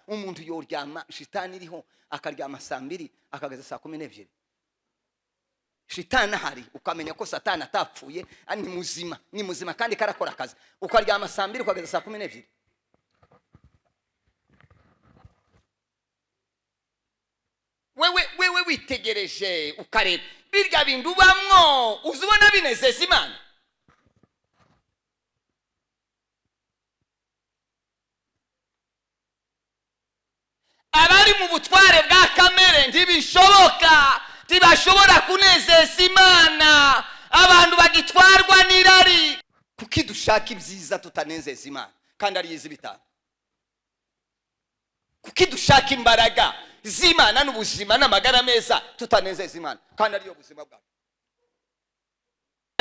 Umuntu yoryama shitani iriho, akaryama saa 2 akageza saa 12, shitani ahari, ukamenya ko Satani atapfuye, ni muzima, ni muzima kandi karakora akazi, ukaryama saa 2 ukageza saa 12. Wewe witegereje ukareba birya bintu ubamwo, uzi ubona binezeza Imana? Abari mu butware bwa kamere ntibishoboka, ntibashobora kunezeza Imana. Abantu bagitwarwa n'irari. Kuki dushaka ibyiza tutanezeza Imana kandi ari izi bitanga? Kuki dushaka imbaraga z'Imana n'ubuzima n'amagara meza tutanezeza Imana kandi ariyo buzima bwacu?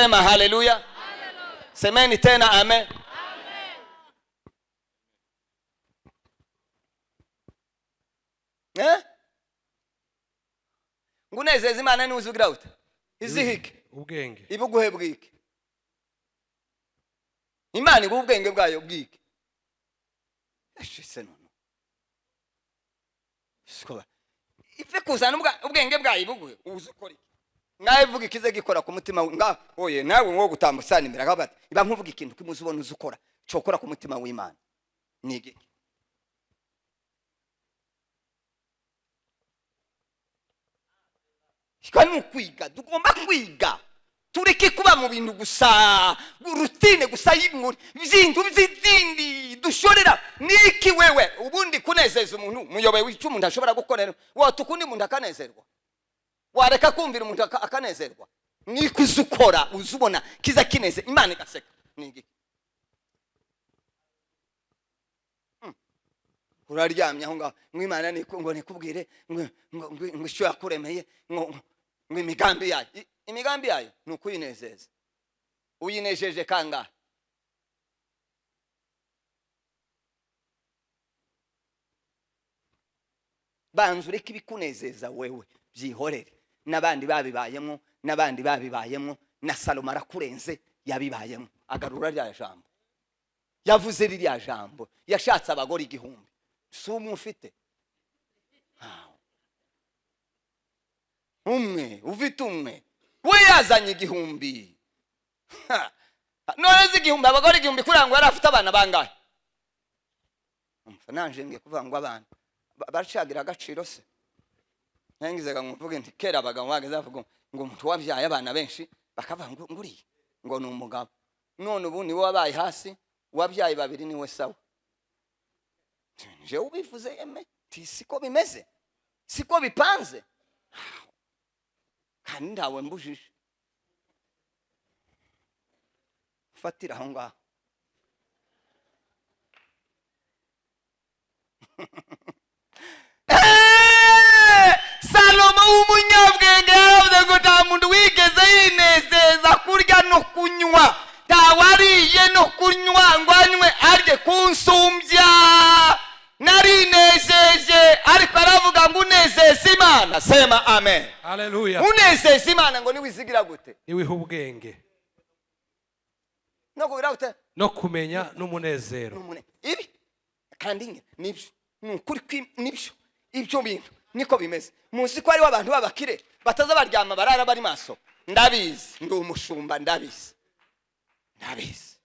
Sema haleluya! Semeni tena amen. Eh? Ngo unezeza Imana niwe uzugira ute? Izihike. Ubwenge. Ibuguhe bwike. Imana iguha ubwenge bwayo bwike. Eshise none sikoba ife kuzana ubwenge bwayo ibuguhe, uzi ukora iki? Nawe vuga ikize gikora ku mutima nga oye nawe wo gutambutsa imbere akavuga ati iba nkuvuga ikintu kimuzi ubona uzi ukora cokora ku mutima w'Imana ni igiki? Kandi ni ukwiga, tugomba kwiga, tureke kuba mu bintu gusa, routine gusa y'inkuru, ibintu by'idini dushorera. Niki wewe ubundi kunezeza umuntu muyobewe icyo umuntu ashobora gukorera? Watuka undi muntu akanezerwa, wareka kumvira umuntu akanezerwa. Niko uzi ukora, uzi ubona kiza kineze Imana igaseka, ni igiki? Uraryamye aho ngaho ngo Imana ngo nikubwire ngo icyo yakuremeye, ngo imigambi yayo. Imigambi yayo ni ukuyinezeza. Uyinejeje kangahe? Banza ureke ibikunezeza wewe byihorere, n'abandi babibayemo, n'abandi babibayemo, na Salomo arakurenze yabibayemo. Agarura rya jambo yavuze, ririya jambo yashatse abagore 1000, si umwe ufite. Ntawe. Umwe ufite umwe, we yazanye 1000. Ha! None se 1000, abagore 1000, kugira ngo yari afite abana bangahe? Umva, nanje ngiye kuvuga ngo abana bacagira agaciro se? Nangizega ngo mvuge nti kera abagabo bageze bavuga ngo umuntu wabyaye abana benshi bakavuga ngo nguriye ngo ni umugabo. None ubu niwe wabaye hasi, wabyaye babiri niwe sawa. Jewe ubivuze eme ti siko bimeze, siko bipanze, kandi ntawe mbujije. Fatira aho ngaho. Salomo w'umunyabwenge yaravuze ngo nta muntu wigeze yinezeza kurya no kunywa, ntawariye no kunywa ngo anywe arye kunsumbya, narinejeje. Ariko aravuga ngo unezeze Imana, sema amen. Haleluya. Unezeze Imana ngo niwizigira gute? Niwiha ubwenge. No kugira gute? No kumenya n'umunezero. Ibi kandi nyine nibyo, ni ukuri nibyo, ibyo bintu niko bimeze. Muzi ko hariho abantu b'abakire bataza baryama, barara bari maso. Ndabizi, ndi umushumba, ndabizi, ndabizi.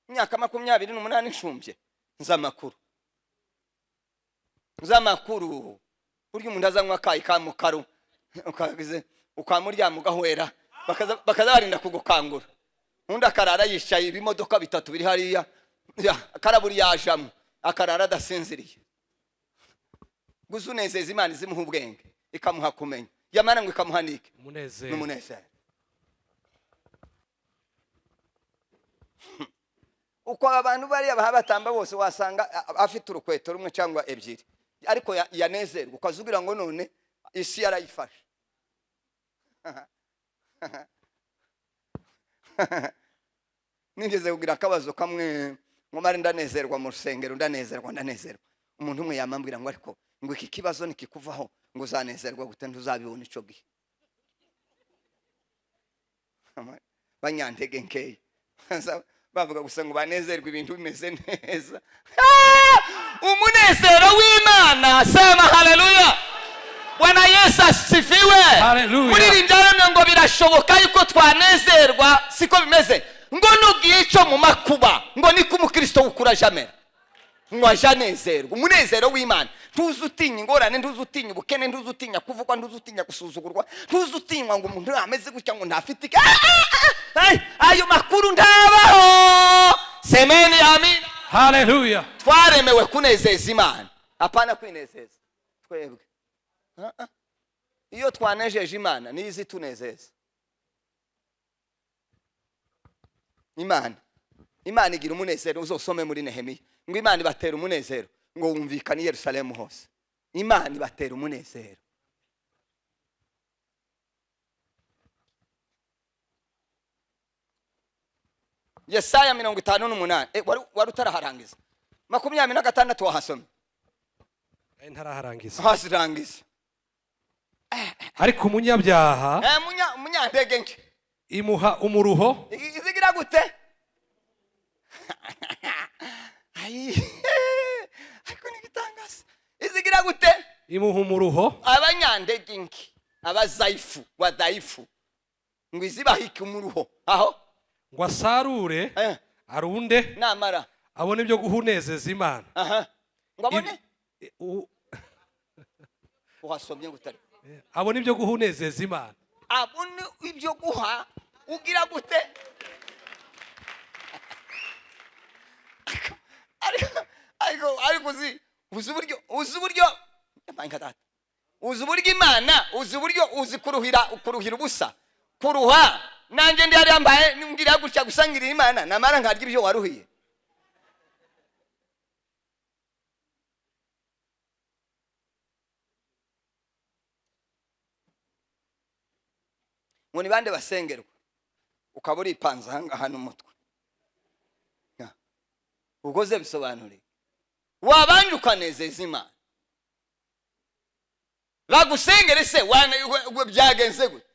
Imyaka 28 nshumbye, nzi amakuru, nzi amakuru. Burya umuntu azanywa akayi ka mukaru ukagize ukamuryama ugahwera, bakaza barinda kugukangura. Undi akarara yicaye, ibimodoka bitatu biri hariya, ya, akaraburi yajamwe, akarara adasinziriye. Gusa unezeza Imana izimuha ubwenge, ikamuha kumenya, yamara ngo ikamuha niki? Umunezero. N'umunezero. Uko abantu bariya baha batamba bose wasanga afite urukweto rumwe cyangwa ebyiri, ariko yanezerwa ukazugira ngo none isi yarayifashe. Nigeze kugira akabazo kamwe ngo mare ndanezerwa mu rusengero, ndanezerwa, ndanezerwa. Umuntu umwe yamambwira ngo ariko ngo iki kibazo nikikuvaho ngo uzanezerwa gute? Ntuzabibona ico gihe. Banyantege nkeya bavuga gusa ngo banezerwe ibintu bimeze neza. Umunezero w'Imana Yesu asifiwe. Hallelujah. Muririmbyi aramya ngo birashoboka yuko twanezerwa, siko bimeze? Ngo nugiye icyo mu makuba, ngo niko umukristo w'ukuri aje amera, ngo aje anezerwa umunezero w'Imana. Ntuzi utinya ingorane, ntuzi utinya ubukene, ntuzi utinya kuvugwa, ntuzi utinya gusuzugurwa, ntuzi utinywa ngo umuntu ameze gutya, ngo ntafite iki. Ah, ah, ah, ah, ayo makuru ntabaho. Semeni amina. Haleluya. Twaremewe kunezeza Imana, apana kwinezeza twebwe. Ah, ah. Iyo twanejeje Imana, niyo izi tunezeza. Imana igira umunezero. Uzosome muri Nehemiya ngo Imana ibatera umunezero, ngo wumvikane i Yerusalemu hose. Imana ibatera umunezero. Yesaya 58. Wari utaraharangiza 26, wahasomye? Ntaraharangiza. Hasirangiza. Ariko umunyabyaha Umunyantege nke imuha umuruho. Izigira gute? Ayi, ariko ni igitangaza. Izigira gute? Imuha umuruho. Abanyantege nke, abazayifu, wadhayifu, ngo izibahike umuruho aho. Ngo asarure arunde, namara abone ibyo guhunezeza Imana. Aha, ngo abone uhasomye ngo utari Abone ibyo guhunezeza Imana. Abone ibyo guha ugira gute? Ariko uzi uburyo Yampaye data, uzi uburyo Imana, uzi uburyo, uzi kuruhira ubusa, kuruha. Nanjye ndi hariya mbaye ngira gutya gusa, ngirira Imana, namara nkarya ibyo waruhiye. Ngo ni bande basengerwa, ukaba uripanze ahangaha n'umutwe? Ubwo ze bisobanure, wabanje ukanezeza Imana, bagusengere se byagenze gute?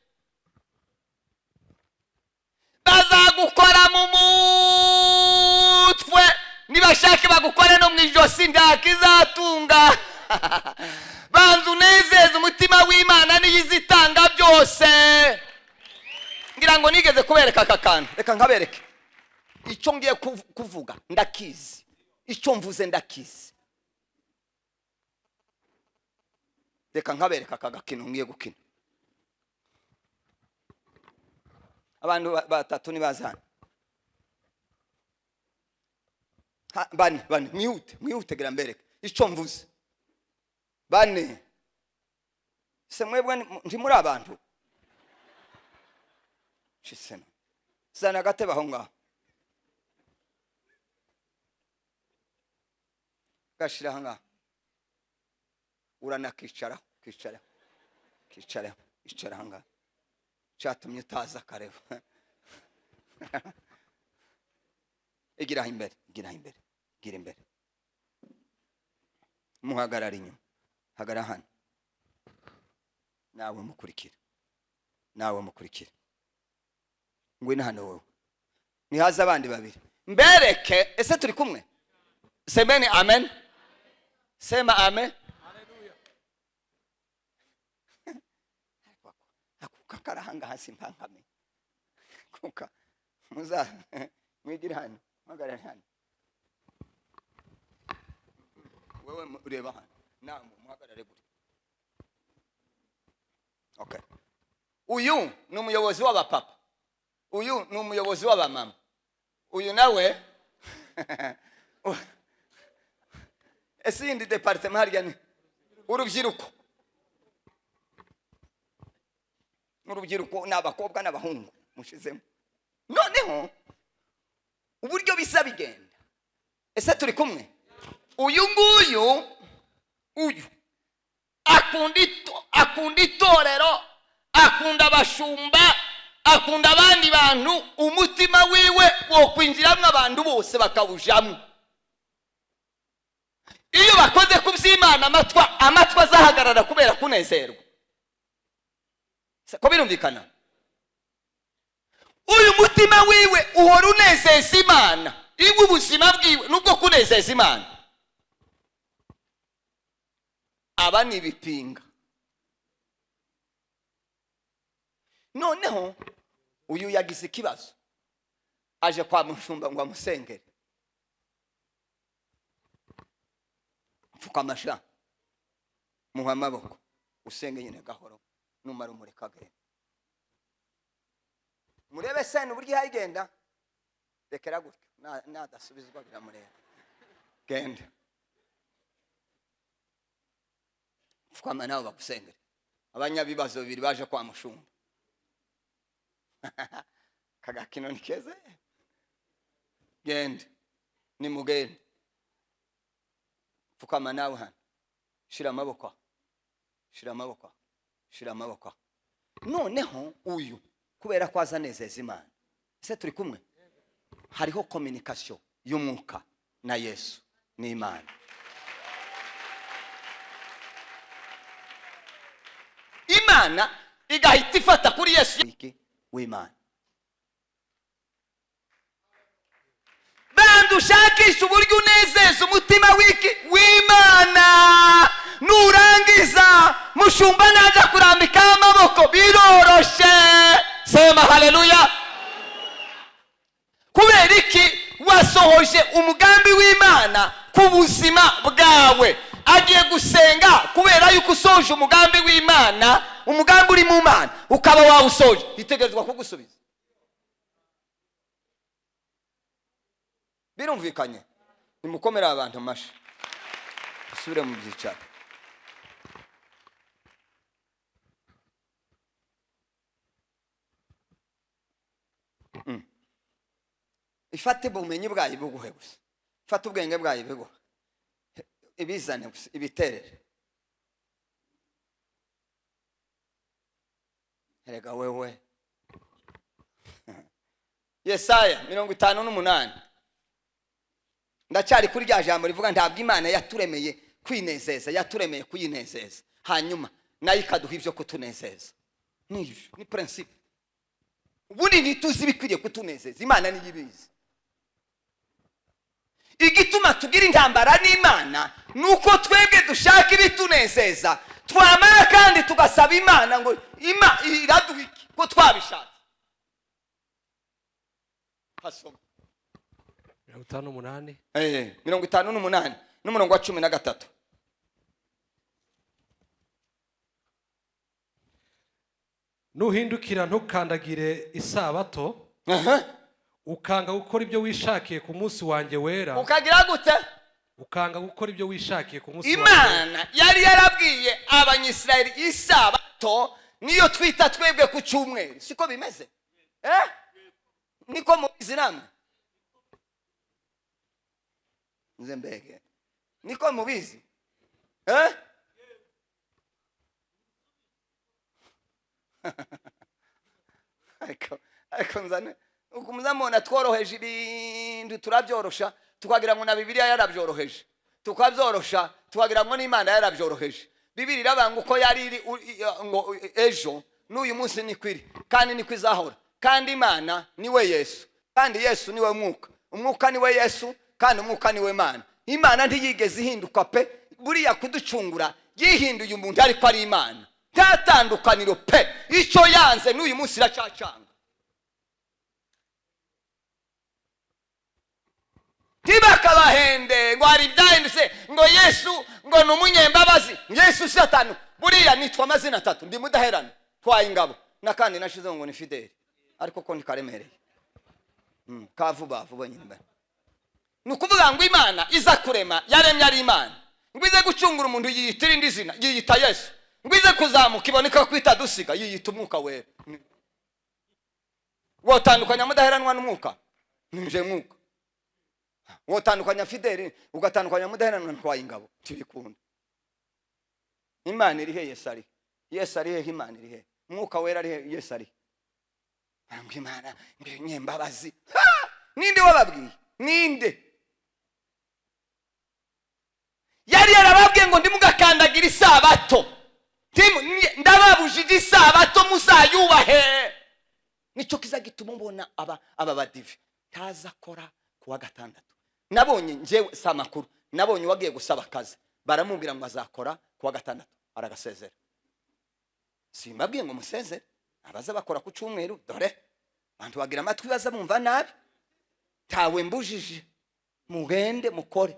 Bazagukora mu mutwe, nibashake bagukore no mu ijosi, ntakizatunga. Banza unezeze umutima w'Imana, niyo izitanga byose. Ngira ngo nigeze kubereka aka kantu, reka nkabereke. Icyo ngiye kuvuga ndakizi, icyo mvuze ndakizi. Reka nkabereka aka gakino ngiye gukina. Abantu batatu nibaza hano. Bane, bane, mwihute, mwihute, gira mbereke icyo mvuze. Bane se, mwebwe ntimuri abantu? Shisena, zana agatebe aho ngaho, gashira aha ngaha, uranakicaraho, kicaraho, kicaraho, icara aha ngaha. Cyatumye utaza kareba. Igira aho imbere, igira aho imbere, igira imbere. Muhagarara inyuma, hagarara hano. Nawe mukurikira, nawe mukurikira. Ngwino hano wowe, nihaze abandi babiri mbereke. Ese turi kumwe? Semeni amen, sema amen. Akuka karahanga simpankame kuka muza mwigire hano, muhagarare hano. Wewe ureba hano, namwe muhagarare gutya. Okay, uyu ni umuyobozi w'abapapa, uyu ni umuyobozi w'abamama, uyu nawe. Ese iyindi département harya ni urubyiruko? Urubyiruko ni abakobwa n'abahungu mushizemo. Noneho uburyo bisa bigenda, ese turi kumwe? Uyu nguyu, uyu akunda itorero, akunda abashumba, akunda abandi bantu. Umutima wiwe wo kwinjiramo abantu bose bakawujamo. Iyo bakoze ku by'Imana, amatwi azahagarara kubera kunezerwa. Ko birumvikana? Uyu mutima wiwe uhora unezeza Imana, iwe ubuzima bwiwe nubwo kunezeza Imana. Aba ni ibipinga. Noneho uyu yagize ikibazo, aje kwa mushumba ngo amusengere. Pfukama sha, muha amaboko, usenge nyine gahoro, numara umureka agenda. Murebe sene uburyo ihayigenda, rekera gutyo, nadasubizwa biramureba. Genda pfukama nawe bagusengere. Abanyabibazo babiri baje kwa mushumba. Kagakino ni keza. Genda nimugende, pfukama nawe hano, shira amaboko, shira amaboko, shira amaboko. Noneho uyu kubera ko azanezeza Imana, ese turi kumwe? Hariho communication y'umwuka na Yesu n'Imana. Imana igahita ifata kuri Yesu w'Imana. Bandi ushakisha uburyo unezeza umutima w'iki w'Imana, nurangiza mushumba naja kurambika amaboko biroroshe. Sema haleluya. Kubera iki? Wasohoje umugambi w'Imana ku buzima bwawe. Agiye gusenga kubera yuko usoje umugambi w'Imana, umugambi uri mu Mana ukaba wawusoje, itegerezwa kugusubiza. Birumvikanye? Nimukomere abantu amashi, usubire mu byicaro. Ifate ubumenyi bwayo buguhe gusa, ifate ubwenge bwayo buguhe, ibizane gusa, ibiterere. Erega wewe Yesaya 58, ndacyari kuri rya jambo rivuga ntabwo Imana yaturemeye kwinezeza, yaturemeye kuyinezeza, hanyuma nayo ikaduha ibyo kutunezeza. Ni principe. Ubundi ntituzi ibikwiriye kutunezeza, Imana niyo ibizi. Igituma tugira intambara n'Imana nuko twebwe dushaka ibitunezeza, twamara kandi tugasaba Imana ngo iraduha iki ko twabishatse. Hasoma 58. 58 n'umurongo wa 13. Nuhindukira ntukandagire isabato, ukanga gukora ibyo wishakiye ku munsi wanjye wera. Ukagira gute? Ukanga gukora ibyo wishakiye ku munsi wanjye. Imana yari yarabwiye Abanyisirayeli isabato niyo twita twebwe ku cyumweru, siko bimeze? Niko mubizi namwe? Nze mbege, niko mubizi? Ariko nzane ukumuzamona tworoheje ibintu, turabyorosha tukagira ngo na Bibiliya yarabyoroheje, tukabyorosha tukagira ngo n'Imana yarabyoroheje. Bibiliya irabanga uko yari iri ngo ejo n'uyu munsi niko iri, kandi niko izahora. Kandi Imana niwe Yesu, kandi Yesu niwe Mwuka, Umwuka niwe Yesu, kandi Umwuka niwe Imana. Imana ntiyigeze ihinduka pe. Buriya kuducungura yihinduye umuntu ariko ari Imana, nta tandukaniro pe. Icyo yanze n'uyu munsi iracacanga. Ntibakabahende ngo hari ibyahindutse, ngo Yesu ngo ni umunyembabazi. Yesu Satani buriya nitwa amazina atatu, ndi mudaherana, twaye ingabo n'akandi nashizeho ngo ni Fideli, ariko ko ntikaremereye kavuba vuba nyine. Ni ukuvuga ngo Imana iza kurema yaremye ari Imana, ngo ize gucungura umuntu yiyita irindi zina, yiyita Yesu, ngo ize kuzamuka iboneka kwita dusiga, yiyita Umwuka Wera. Wotandukanya mudaheranwa n'umwuka, nije mwuka. Wotandukanya Fideli ugatandukanya mudaheranwa ntwaye ingabo, tibikunda. Imana iri he? Yesu ari. Yesu ari he? Imana iri he? Umwuka Wera ari he? Yesu ari. Ngo Imana nyembabazi. Ninde wababwiye? Ninde yari yarababwiye ngo ndimugakandagira isabato? Ndababujije isabato muzayubahe. Nicyo kiza gituma mbona aba badive ntaza akora kuwa gatandatu. Nabonye njyewe si amakuru, nabonye uwagiye gusaba akazi baramubwira ngo azakora kuwa gatandatu, aragasezera. Simbabwiye ngo musezere, Abaza bakora ku cyumweru, dore abantu bagira amatwi baza bumva nabi. Ntawe mbujije, mugende mukore.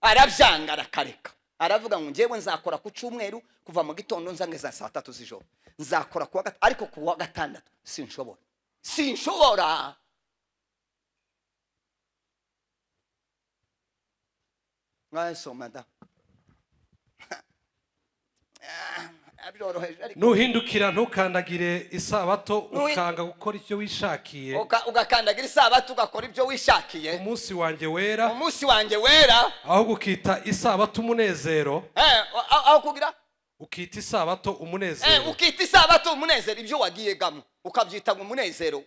Arabyanga, arakareka, aravuga ngo njyewe nzakora ku cyumweru kuva mu gitondo nza ngeza saa 3 z'ijoro, nzakora kuwa gatatu, ariko ku wa gatandatu sinshobora, sinshobora. Mwasoma da. Abyoroheje ariko. Nuhindukira ntukandagire isabato, ukanga gukora icyo wishakiye, Ugakandagira isabato, ugakora ibyo wishakiye, umunsi wanjye wera, umunsi wanjye wera, ahubwo ukita isabato umunezero, aho kugira ukita isabato umunezero, ukita isabato umunezero, ibyo wagiyegamo ukabyita ngo umunezero,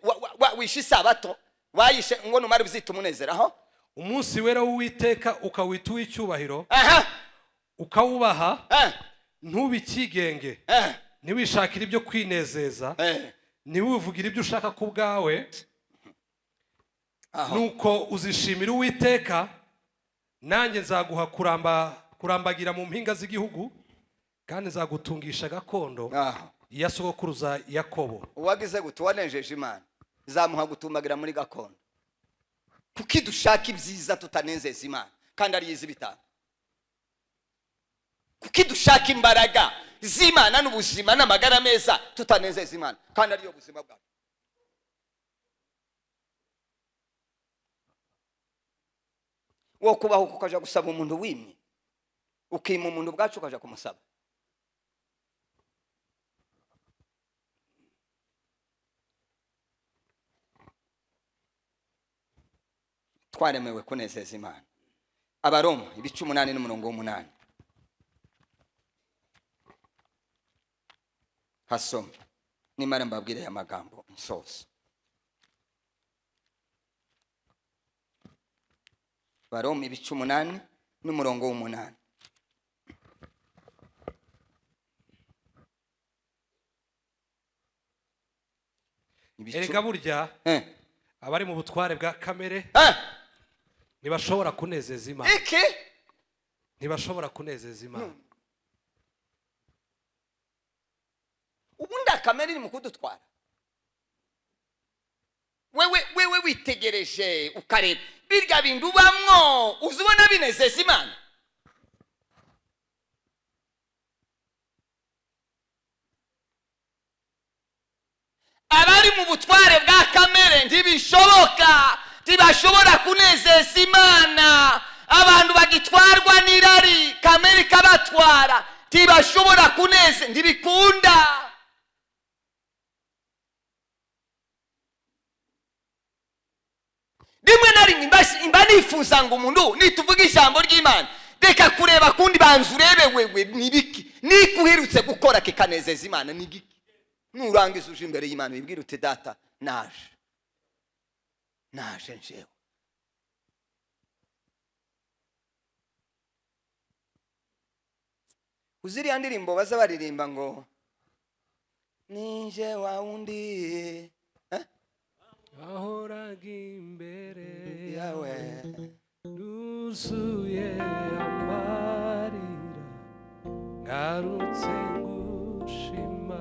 wishe isabato, wayishe ngo numara ubyita umunezero aho. Umunsi wera w'Uwiteka ukawita uw'icyubahiro, ukawubaha, ntubikigenge, ntiwishakire ibyo kwinezeza, ntiwivugire ibyo ushaka ku bwawe. Nuko uzishimira Uwiteka, nanjye nzaguha kurambagira mu mpinga z'igihugu, kandi nzagutungisha gakondo ya sogokuruza Yakobo. Uwagize gute? Wanejeje Imana, izamuha gutumbagira muri gakondo. Kuki dushaka ibyiza tutanezeza Imana kandi ariyo izi bitanga? Kuki dushaka imbaraga z'Imana n'ubuzima n'amagara meza tutanezeza Imana kandi ariyo buzima bwacu? Wo kubaho ukaja gusaba umuntu wimye, ukima umuntu ubwacu ukaja kumusaba. Twaremewe kunezeza Imana. Abaroma ibice 8 n'umurongo w'umunani. Hasoma nimara mbabwire aya magambo nsoza. Abaroma ibice 8 n'umurongo w'umunani. Erega burya abari mu butware bwa kamere ntibashobora kunezeza Imana. Iki? Ntibashobora kunezeza Imana. Ubundi kamere iri mu kudutwara. Wewe witegereje ukareba birya bintu ubamwo, uzubona binezeza Imana? Abari mu butware bwa kamere ntibishoboka, ntibashobora kunezeza Imana. Abantu bagitwarwa n'irari, kamere ikabatwara, ntibashobora kuneze, ntibikunda. Rimwe na rimwe mba nifuza ngo umuntu nituvuga ijambo ry'Imana, reka kureba kundi, banza urebe wewe nibiki nikuherutse gukora kikanezeza Imana, ni giki? Nurangiza uje imbere y'Imana wibwire uti data naje, naje njewe. Uziriya ndirimbo baza baririmba ngo ninje wa wundi ahoraga imbere yawe, nuzuye amarira, ngarutse ngushima.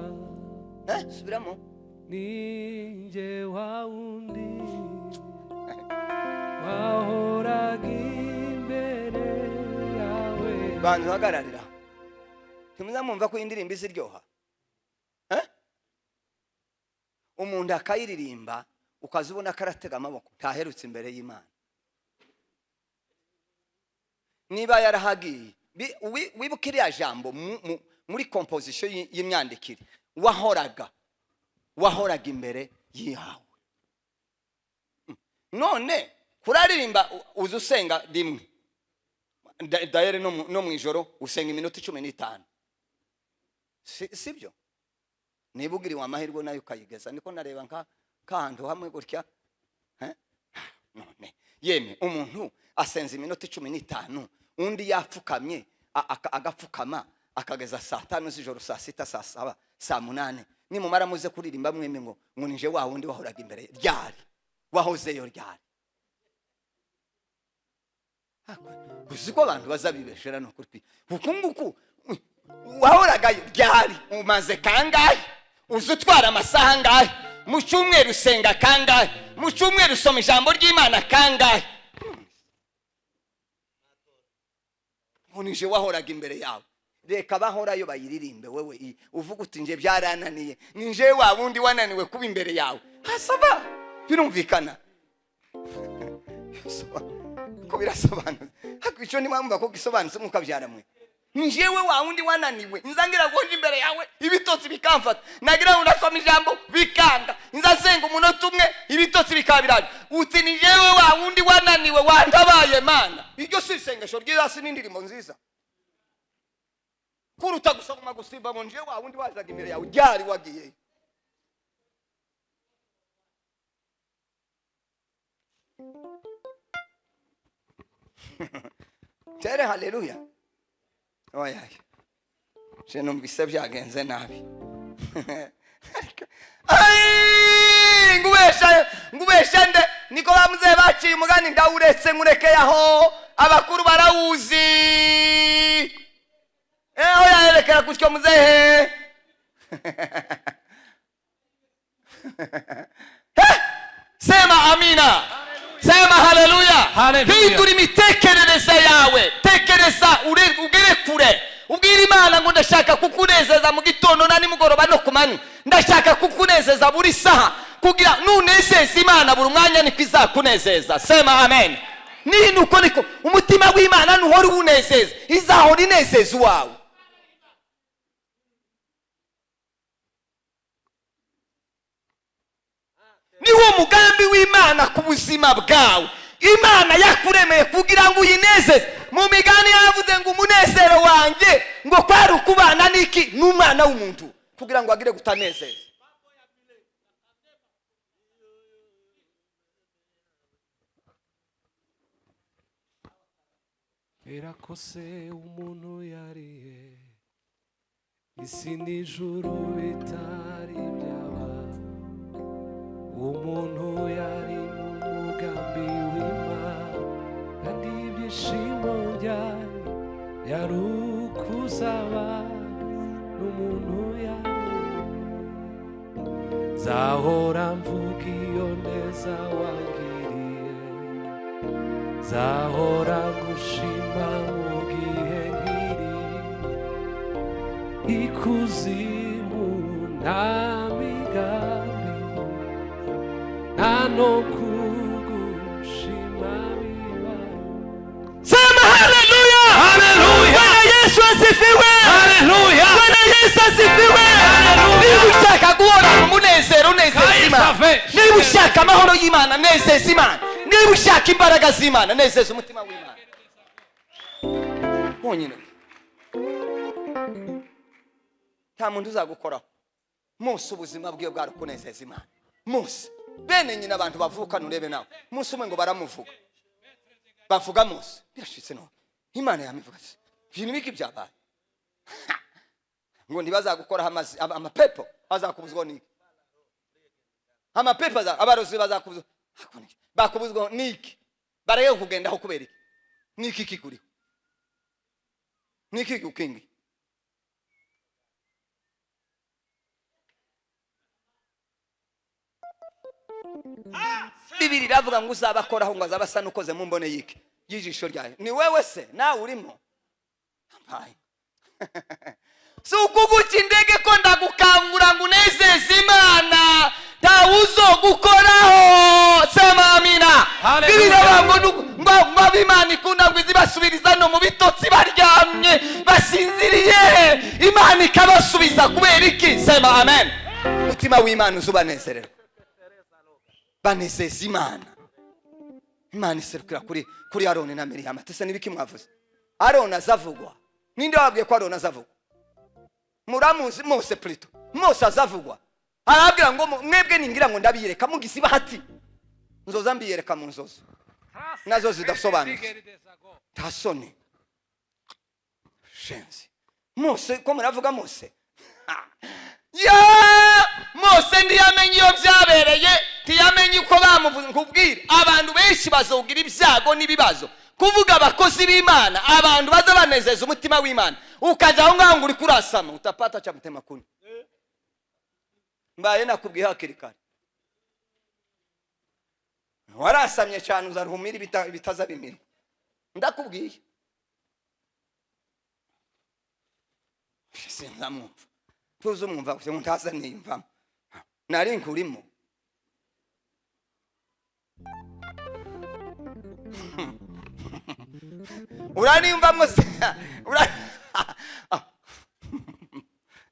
Subiramo. Ninjye wa wundi wahoraga imbere yawe. Bantu hagararira, ntimuzamwumva ko indirimbo iziryoha. Umuntu akayiririmba ukaza ubona ko aratega amaboko, ntaherutse imbere y'Imana. Niba yarahagiye, wibuke iriya jambo muri composition y'imyandikire, wahoraga imbere yawe. None kuraririmba uza usenga rimwe, dayere no mu ijoro usenga iminota 15. Sibyo? Niba ugiriwe amahirwe nayo ukayigeza, niko nareba nka kahantu hamwe gutya. None yeme umuntu asenza iminota 15, undi yapfukamye agapfukama akageza saa 5 z'ijoro, saa 6, saa 7, saa 8. Nimumara muze kuririmba mwemwe ngo nije wa wundi wahoraga imbere ryari, wahozeyo ryari. Uzi ko abantu bazabibeshera no kuri uku nguku. Wahoragayo ryari? Umaze kangahe? Uzi utwara amasaha angahe mu cyumweru? Usenga kangahe mu cyumweru? Usoma ijambo ry'Imana kangahe? Nkunije wahoraga imbere yawe. Reka bahorayo bayiririmbe. Wewe uvuga uti: "Nje byarananiye, ni nje wa wundi wananiwe kuba imbere yawe." Hasaba birumvikana ko birasobanutse. Ariko icyo ntimwumva ko gisobanutse, mukabyara mwe. Ni njyewe wa wundi wananiwe, nzangira guhoja imbere yawe, ibitotsi bikamfata. Nagira ngo ndasoma ijambo, bikanga. Nzasenga umunota umwe, ibitotsi bikaba biraje. Uti: "Ni njyewe wa wundi wananiwe, wantabaye Mana." Iryo si isengesho ryiza? Si n'indirimbo nziza kuruta gusoma gusimba ngo njyewe wa wundi wazaga imbere yawe? Ryari wagiyeyo? Tere haleluya. Oya, je numvise byagenze nabi. Ai, ngubesha, ngubesha nde? Niko bamuze baciye umugani. Ndawuretse, nkurekeye aho, abakuru barawuzi. Oya, yerekera gutyo muzehe. Sema amina, sema haleluya. Haleluya. Hindura imitekerereze yawe. Tekereza ugere kure, ubwire Imana ngo: "Ndashaka kukunezeza mu gitondo na nimugoroba no ku manywa. Ndashaka kukunezeza buri saha." Kugira nunezeza Imana buri mwanya, niko izakunezeza. Sema amen. Ni nuko niko umutima w'Imana nuhora uwunezeza, izahora inezeza uwawe. Niwo mugambi w'Imana ku buzima bwawe. Imana yakuremeye kugira ngo uyinezeze. Mu Migani yavuze ngo umunezero wanjye ngo kwari ukubana n'iki? N'umwana w'umuntu, kugira ngo agire gutanezeza. Erakose umuntu yariye isi n'ijuru bitari byaba, umuntu yari mu mugambi w'Imana, kandi ibyishimo byayo yari ukuzaba n'umuntu yari. Nzahora mvuga iyo neza wangiriye, nzahora gushima mu gihe nkiri ikuzimu. Nta migambi, nta no kugushima bibaye. Sema haleluya! Haleluya! Bwana Yesu asifiwe! Haleluya! Bwana Yesu asifiwe! Haleluya! Niba ushaka guhorana umunezero, unezeza Imana. Kayisave. Niba ushaka amahoro y'Imana, nezeza Imana. Niba ushaka imbaraga z'Imana, nezeza umutima w'Imana wonyine. Nta muntu uzagukoraho. Munsi ubuzima bwiwe bwari ukunezeza Imana. Munsi bene nyina, abantu bavukana, urebe nawe, munsi umwe ngo baramuvuga, bavuga Munsi birashitse. None Imana yamivuga ati: "Ibintu biki byabaye?" Ngo ntibazagukoraho amapepo azakubuzwaho n'iki? Amapepo abarozi bazakubuzwa, bakubuzwaho n'iki? Bareke kugendaho kubera iki? N'iki kikuriho? N'iki gukingi? Bibiri iravuga ngo uzabakoraho ngo azaba asa n'ukoze mu mbone y'iki? Y'ijisho ryayo. Ni wewe se nawe urimo? Ampaye. Si ukuguca indege ko ndagukangura ngo unezeze Imana, ntawuzogukoraho. Sema amina. Hallelujah. Bibiri iravuga ngo ngo abo Imana ikunda ngo izibasubiriza no mu bitotsi baryamye, basinziriye, Imana ikabasubiza. Kubera iki? Sema amen. Umutima w'Imana uzubanezererwa. Banezeza Imana. Imana iserukira kuri Aroni na Miriyamu ati: "Se nibiki mwavuze? Aroni azavugwa? Ninde wababwiye ko Aroni azavugwa? Muramuzi Mose, plutôt Mose azavugwa." Arababwira ngo: "Mwebwe ningira ngo ndabiyereka mugize ibahati, nzoza mbiyereka mu nzozi nazo zidasobanutse." Nta soni, shenzi. Mose ko muravuga Mose? Ha! Ya Mose ntiyamenye iyo byabereye, ntiyamenye uko bamuvuze. Nkubwire, abantu benshi bazogira ibyago n'ibibazo kuvuga abakozi b'Imana, abantu baza banezeza umutima w'Imana. Ukajya aho ngaho ngo uri kurasama, utapata cha mtema kuni. Mbaye nakubwiye hakiri kare. Warasamye cyane, uzaruhumira ibitaza bimirwa. Ndakubwiye, sinzamwumva, tuzi umwumva gusa ngo ntaza niyumvamo, nari nkurimo. Uraniyumvamo se?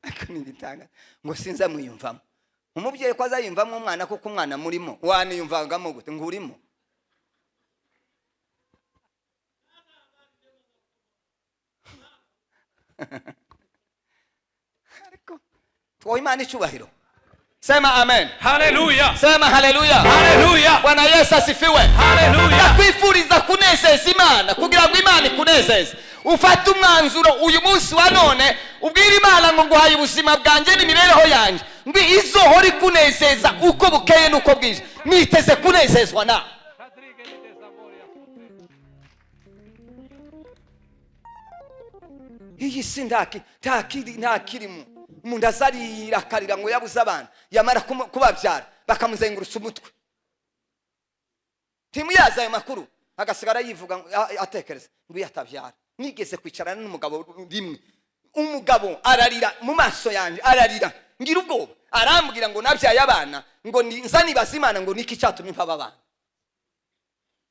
Ariko ni igitangaza ngo sinzamwiyumvamo. Umubyeyi ko azayiyumvamo umwana, kuko umwana murimo, waniyumvangamo gute ngo urimo? Ariko twoha Imana icyubahiro. Sema amen. Haleluya. Sema haleluya. Haleluya. Bwana Yesu asifiwe. Haleluya. Ndakwifuriza kunezeza Imana, kugira ngo Imana ikunezeze. Ufate umwanzuro uyu munsi wa none, ubwire Imana ngo nguhaye ubuzima bwanjye n'imibereho yanjye, ngo izohora ikunezeza uko bukeye n'uko bwije. Niteze kunezezwa nawe. Iyi si ntakirimo. Umuntu azarira akarira ngo yabuze abana, yamara kubabyara bakamuzengurutsa umutwe. Ntimuyazi ayo makuru, agasigara yivuga atekereza ngo iyo atabyara. Nigeze kwicarana n'umugabo rimwe, umugabo ararira mu maso yanjye, ararira ngira ubwoba, arambwira ngo nabyaye abana, ngo nza nibaza Imana ngo niki cyatumye mpaba abana.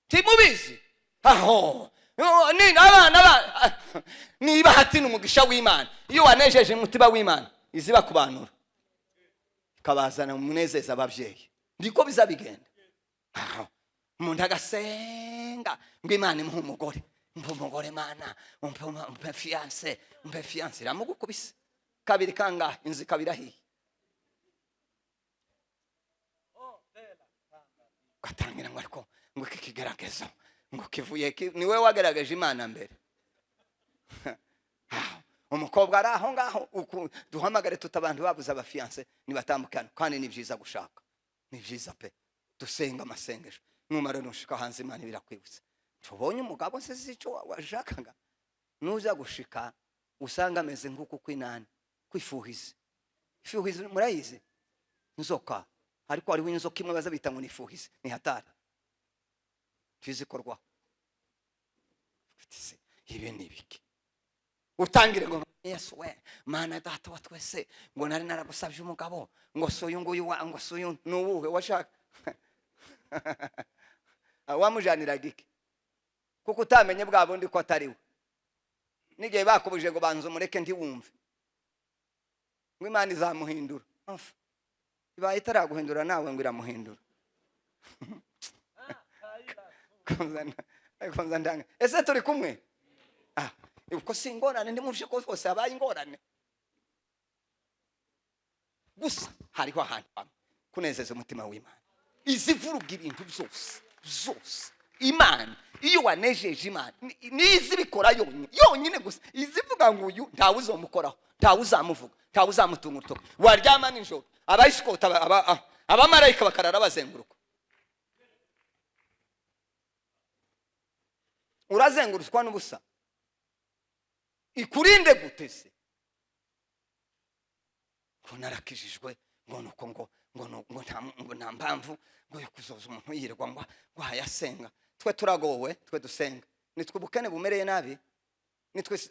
Ntimubizi aho ni abana niba hati n'umugisha w'Imana. Iyo wanejeje umutima w'Imana, iziba kubanura ikabazana umunezeza ababyeyi. Ndiko bizabigenda. Aho umuntu agasenga ngo Imana imuhe umugore, umpe umugore Mana, umpe fiance, umpe fiance, iramugukubise kabiri kangahe, inzu ikaba irahiye. Ugatangira ngo ariko ngo iki kigeragezo ngo kivuye ni we wagerageje Imana mbere. Umukobwa ari aho ngaho, duhamagare tutabantu babuze abafiance nibatambukana, kandi ni byiza gushaka, ni byiza pe. Dusenga amasengesho, numara nushika hanze Imana birakwibutsa. Tubonye umugabo se si icyo washakaga, nuza gushika usanga ameze nk'uko kwinani kwifuhiza. Ifuhiza murayizi, inzoka, ariko hariho inzoka imwe baza bita ngo ni ifuhiza, ni hatari, tuzikorwa. Ibi ni ibiki? Utangire ngo Yesu we Mana data wa twese, ngo nari naragusabye umugabo, ngo si uyu nguyu wa, ngo si uyu ni uwuhe washaka? Wamujaniraga iki? Kuko utamenye bwa bundi ko atari we. N'igihe bakubuje ngo banza umureke ntiwumve, ngo Imana izamuhindura. Ibaye itaraguhindura nawe ngo iramuhindura. Ese turi kumwe? Uko si ingorane, ndimuvye ko hose habaye ingorane. Gusa hariho ahantu hamwe kunezeza umutima w'Imana, izivuruga ibintu byose byose. Imana iyo wanejeje Imana nizibikora yonyine gusa, izivuga ngo uyu ntawe uzomukoraho, ntawe uzamuvuga, ntawe uzamutunga urutoki. Waryama nijoro abayisikota abamarayika bakarara bazenguruka. Urazengurutswa n'ubusa. Ikurinde gute se? Ngo narakijijwe, ngo nuko ngo ngo ngo nta mpamvu ngo yo kuzoza umuntu yirirwa ngo hayasenga. Twe turagowe, twe dusenga. Nitwe ubukene bumereye nabi,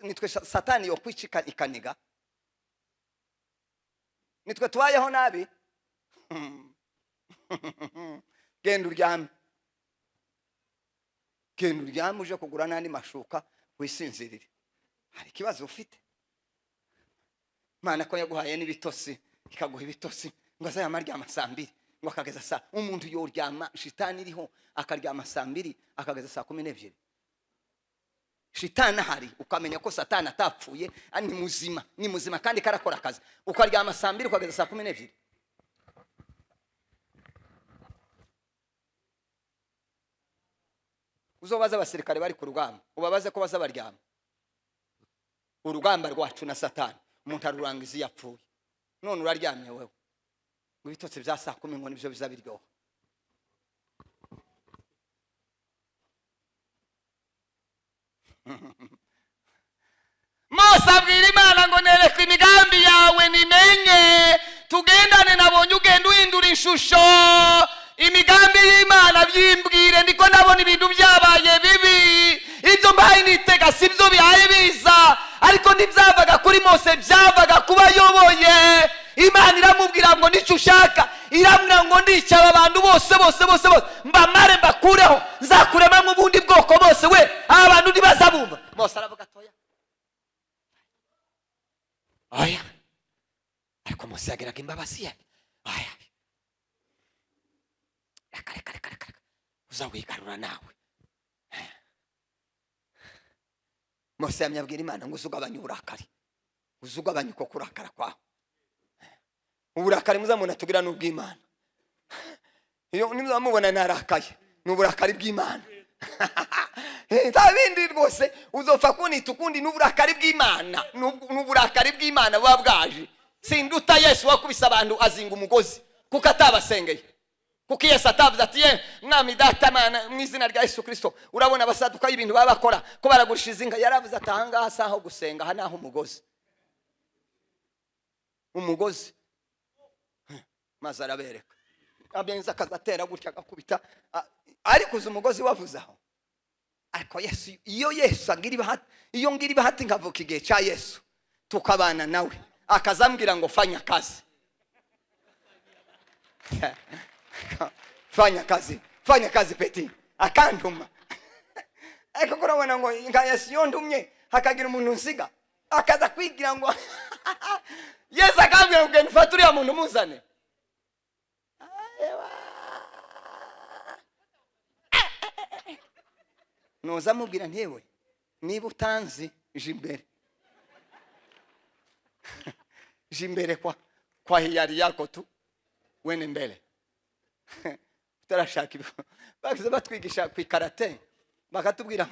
nitwe Satani yo kwicika ikaniga, nitwe tubayeho nabi. Genda uryame, genda uryame, uje kugura n'andi mashuka wisinzirire. Hari ikibazo ufite? Imana ko yaguhaye n'ibitosi, ikaguha ibitosi ngo azayama aryama saa mbiri, ngo akageza saa, umuntu yoryama shitani iriho akaryama saa mbiri akageza saa 12. Shitani ahari, ukamenya ko Satani atapfuye, ni muzima, ni muzima kandi karakora akazi. Ukaryama saa mbiri ukageza saa 12. Uzobaza abasirikare bari ku rugamba, ubabaze ko baza baryama. Urugamba rwacu na Satani umuntu arurangiza iyo apfuye. None uraryamye wewe, ngo ibitotsi bya saa 10 ngo nibyo biza biryoha. Mose abwira ngo nereka imigambi yawe nimenye tugendane, nabonye ugenda uhindura ishusho. Imigambi y'Imana byimbwire, ndiko ndabona ibintu byabaye bibi, ibyo mbaye nitega si byo bihaye biza. Ariko ntibyavaga kuri Mose, byavaga kuba ayoboye. Imana iramubwira ngo nicyo ushaka, iramubwira ngo ndicara abantu bose bose bose bose mbamare mbakureho, nzakuremamo ubundi bwoko bose, we aba bantu ntibazabumva. Mose aravuga atoya oya. Ariko Mose yageraga imbabazi ye, oya reka reka reka reka, uzawigarura nawe. Mose yamye abwira Imana ngo uzugabanye uburakari, uzugabanye uko kurakara kwawe. Uburakari muzamubona tugira ni ubw'Imana. Iyo nimuzamubona narakaye ni uburakari bw'Imana, nta bindi rwose. Uzopfa kunita ukundi, ni uburakari bw'Imana, ni uburakari bw'Imana buba bwaje. Sinduta Yesu wakubise abantu azinga umugozi kuko atabasengeye, kuko Yesu atavuze ati ye mwami data Mana mu izina rya Yesu Kristo, urabona abasaduka y'ibintu baba bakora ko baragurisha izi nka. Yaravuze ati aha ngaha si aho gusenga, aha ni aho umugozi, umugozi. Maze arabereka abenza akazatera gutya agakubita, ariko uzi umugozi wavuze aho. Ariko Yesu, iyo Yesu agira ibahati, iyo ngira ibahati nkavuka igihe cya Yesu tukabana nawe, akazambwira ngo fanya kazi, fanya kazi, fanya kazi peti, akantuma. Ariko kurabona ngo nka Yesu iyo ndumye hakagira umuntu nsiga akaza kwigira ngo Yesu akambwira ngo genda ufate uriya muntu umuzane. Nuza amubwira ntewe niba utanzi je imbere, je imbere kwa hiyari yako tu wene mbele. Utarashaka ibyo bakize batwigisha ku ikarate, bakatubwira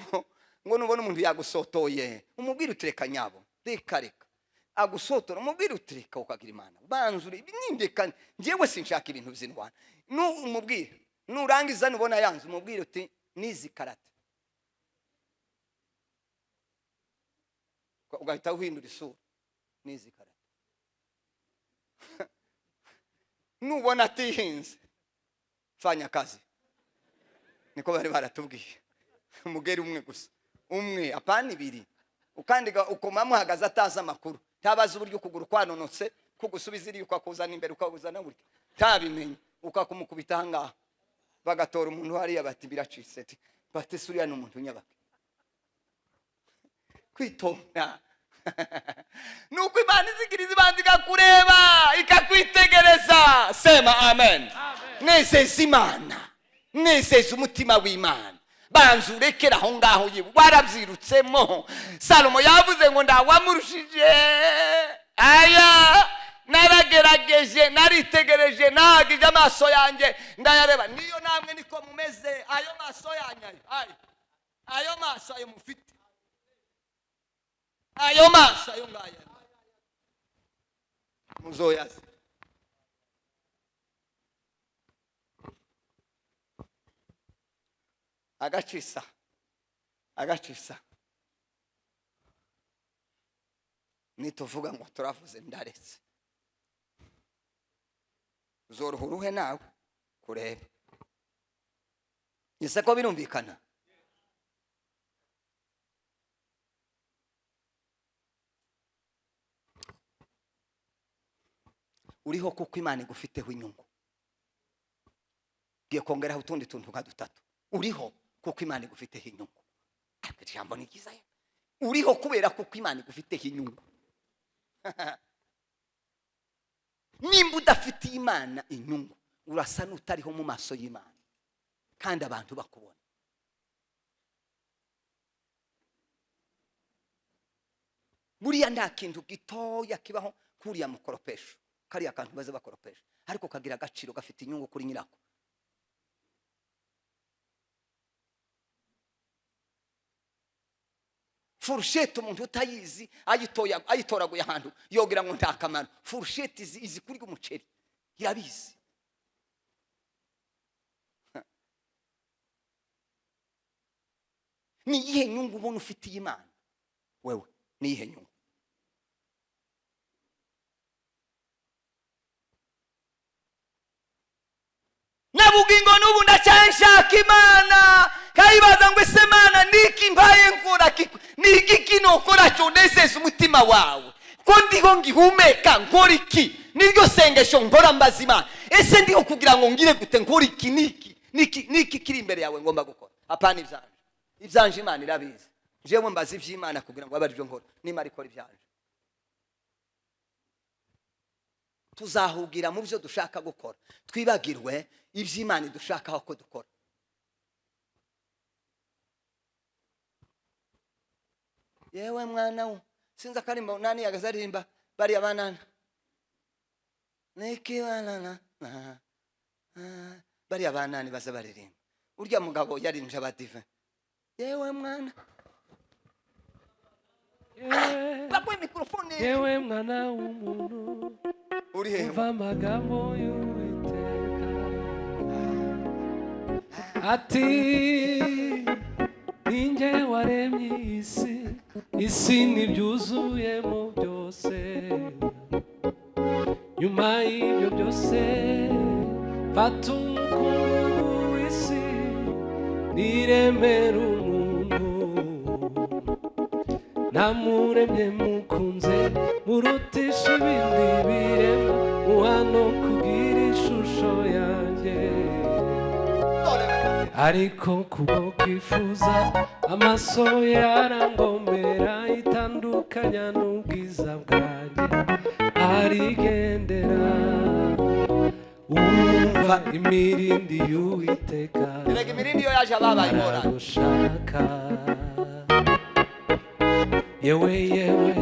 ngo nubona umuntu yagusotoye umubwire utireka nyabo, reka reka agusotora umubwire utireka ukagira Imana banzure nindeka njyewe sinshaka ibintu by'indwara. Umubwire nurangiza nubona yanze umubwire uti nizi karate, ugahita uhindura isura, nizi karate. Nubona atihinze fanya kazi, niko bari baratubwiye. Umugeri umwe gusa, umwe apana ibiri, ukandiga ukomamuhagaze atazi amakuru, ntabazi uburyo ukuguru kwanonotse kugusubiza iriya ukakuzana imbere ukakuzana gutya, ntabimenye, ukakumukubita aha ngaha bagatora umuntu hariya bati biracitse, bati suriya ni umuntu nyabake. Kwitonda nuko Imana izigiriza ibanza ikakureba ikakwitegereza. Sema amen. Nezeza Imana, nezeza umutima w'Imana, banza urekere aho ngaho yewe warabyirutsemo. Salomo yavuze ngo ndawamurushije, aya naragerageje, naritegereje, nahagije amaso yanjye ndayareba. Niyo namwe niko mumeze, ayo maso yanyu ayo, ayo maso ayo mufite, ayo maso ayo ngayo muzoyazi. Agacisa, agacisa nituvuga ngo turavuze ndaretse, uzoroha uruhe nawe kureba. Ese ko birumvikana? Uriho kuko Imana igufiteho inyungu. Ngiye kongeraho utundi tuntu nka dutatu. Uriho kuko Imana igufiteho inyungu. Ariko ijambo ni ryiza. Uriho kubera kuko Imana igufiteho inyungu. Nimba udafitiye Imana inyungu, urasa n'utariho mu maso y'Imana kandi abantu bakubona. Buriya nta kintu gitoya kibaho kuriya mukoropesho, kariya kantu baze bakoropesha, ariko kagira agaciro, gafite inyungu kuri nyirako. Furusheti umuntu utayizi ayitoraguye ahantu yogira ngo nta kamaro. Furusheti izi kurya umuceri, irabizi. Ni iyihe nyungu ubona ufitiye Imana? Wewe ni iyihe nyungu? Bugingo n'ubu ndacyanshaka Imana, kayibaza ngo ese Mana niki mbaye nkora, niki kinokora cyonezeza umutima wawe, ko ndiho ngihumeka nkora iki? Niryo sengesho nkora mbaza Imana, ese ndiho kugira ngo ngire gute, nkora iki, niki niki niki kiri imbere yawe ngomba gukora? Apana ibyanje, ibyanje Imana irabizi. Jewe mbaza iby'Imana kugira ngo abe aribyo nkora, nimara ikora ibyanje. Tuzahugira mu byo dushaka gukora, twibagirwe iby'Imana idushakaho ko dukora. Yewe mwana we, sinzi akarimbo nani yagaze aririmba bariya banana niki banana bariya banani baza baririmba, urya mugabo yarinje abadive. Yewe mwana, baguhe mikrofone. Yewe mwana w'umuntu, uri hehe? Umva amagambo y'Uwiteka ati ninjye waremye isi, isi n'ibyuzuyemo byose. Nyuma y'ibyo byose mfata umukungugu w'isi niremera umuntu, namuremye mukunze murutisha ibindi biremwa, muha no kugira ishusho yanjye. Ariko kubwo kwifuza amaso yarangomera, itandukanya n'ubwiza bwanjye arigendera. Umva imirindi y'Uwiteka, Erega imirindi yo yaje ababaye ingorane. aragushaka. Yewe yewe,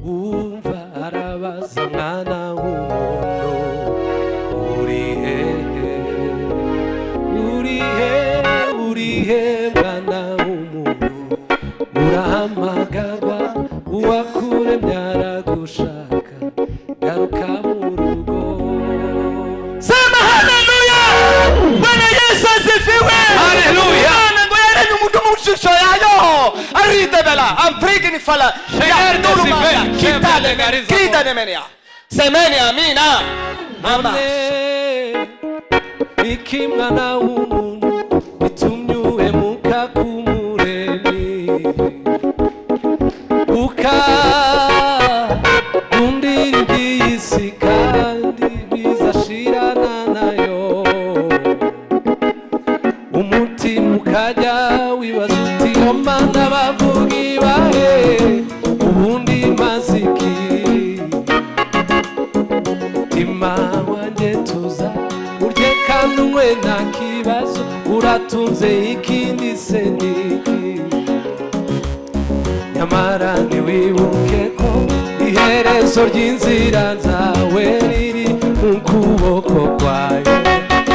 umva arabaza mwana w'umuntu, uri hehe, uri he, uri he mwana w'umuntu? Urahamagarwa, uwakuremye aragushaka, garuka mu rugo. Sema haleluya! Bwana Yesu asifiwe! Haleluya! Imana ngo yaremye umuntu mu ishusho yayo, aridebela amprigini fala kidanemenia. Semeni amina. Mama None iki mwana w'umuntu bitumye uhemuka k'umuremyi, ukagundira iby'iyi si kandi bizashirana nayo, umutima ukajya wibaza uti yo Mana bavuga ibahe, ubundi maze iki? Mutima wanjye tuza, urye kandi unywe nta kibazo, uratunze ikindi se niki? Nyamara ntiwibuke ko iherezo ry'inzira zawe riri mu kuboko kwayo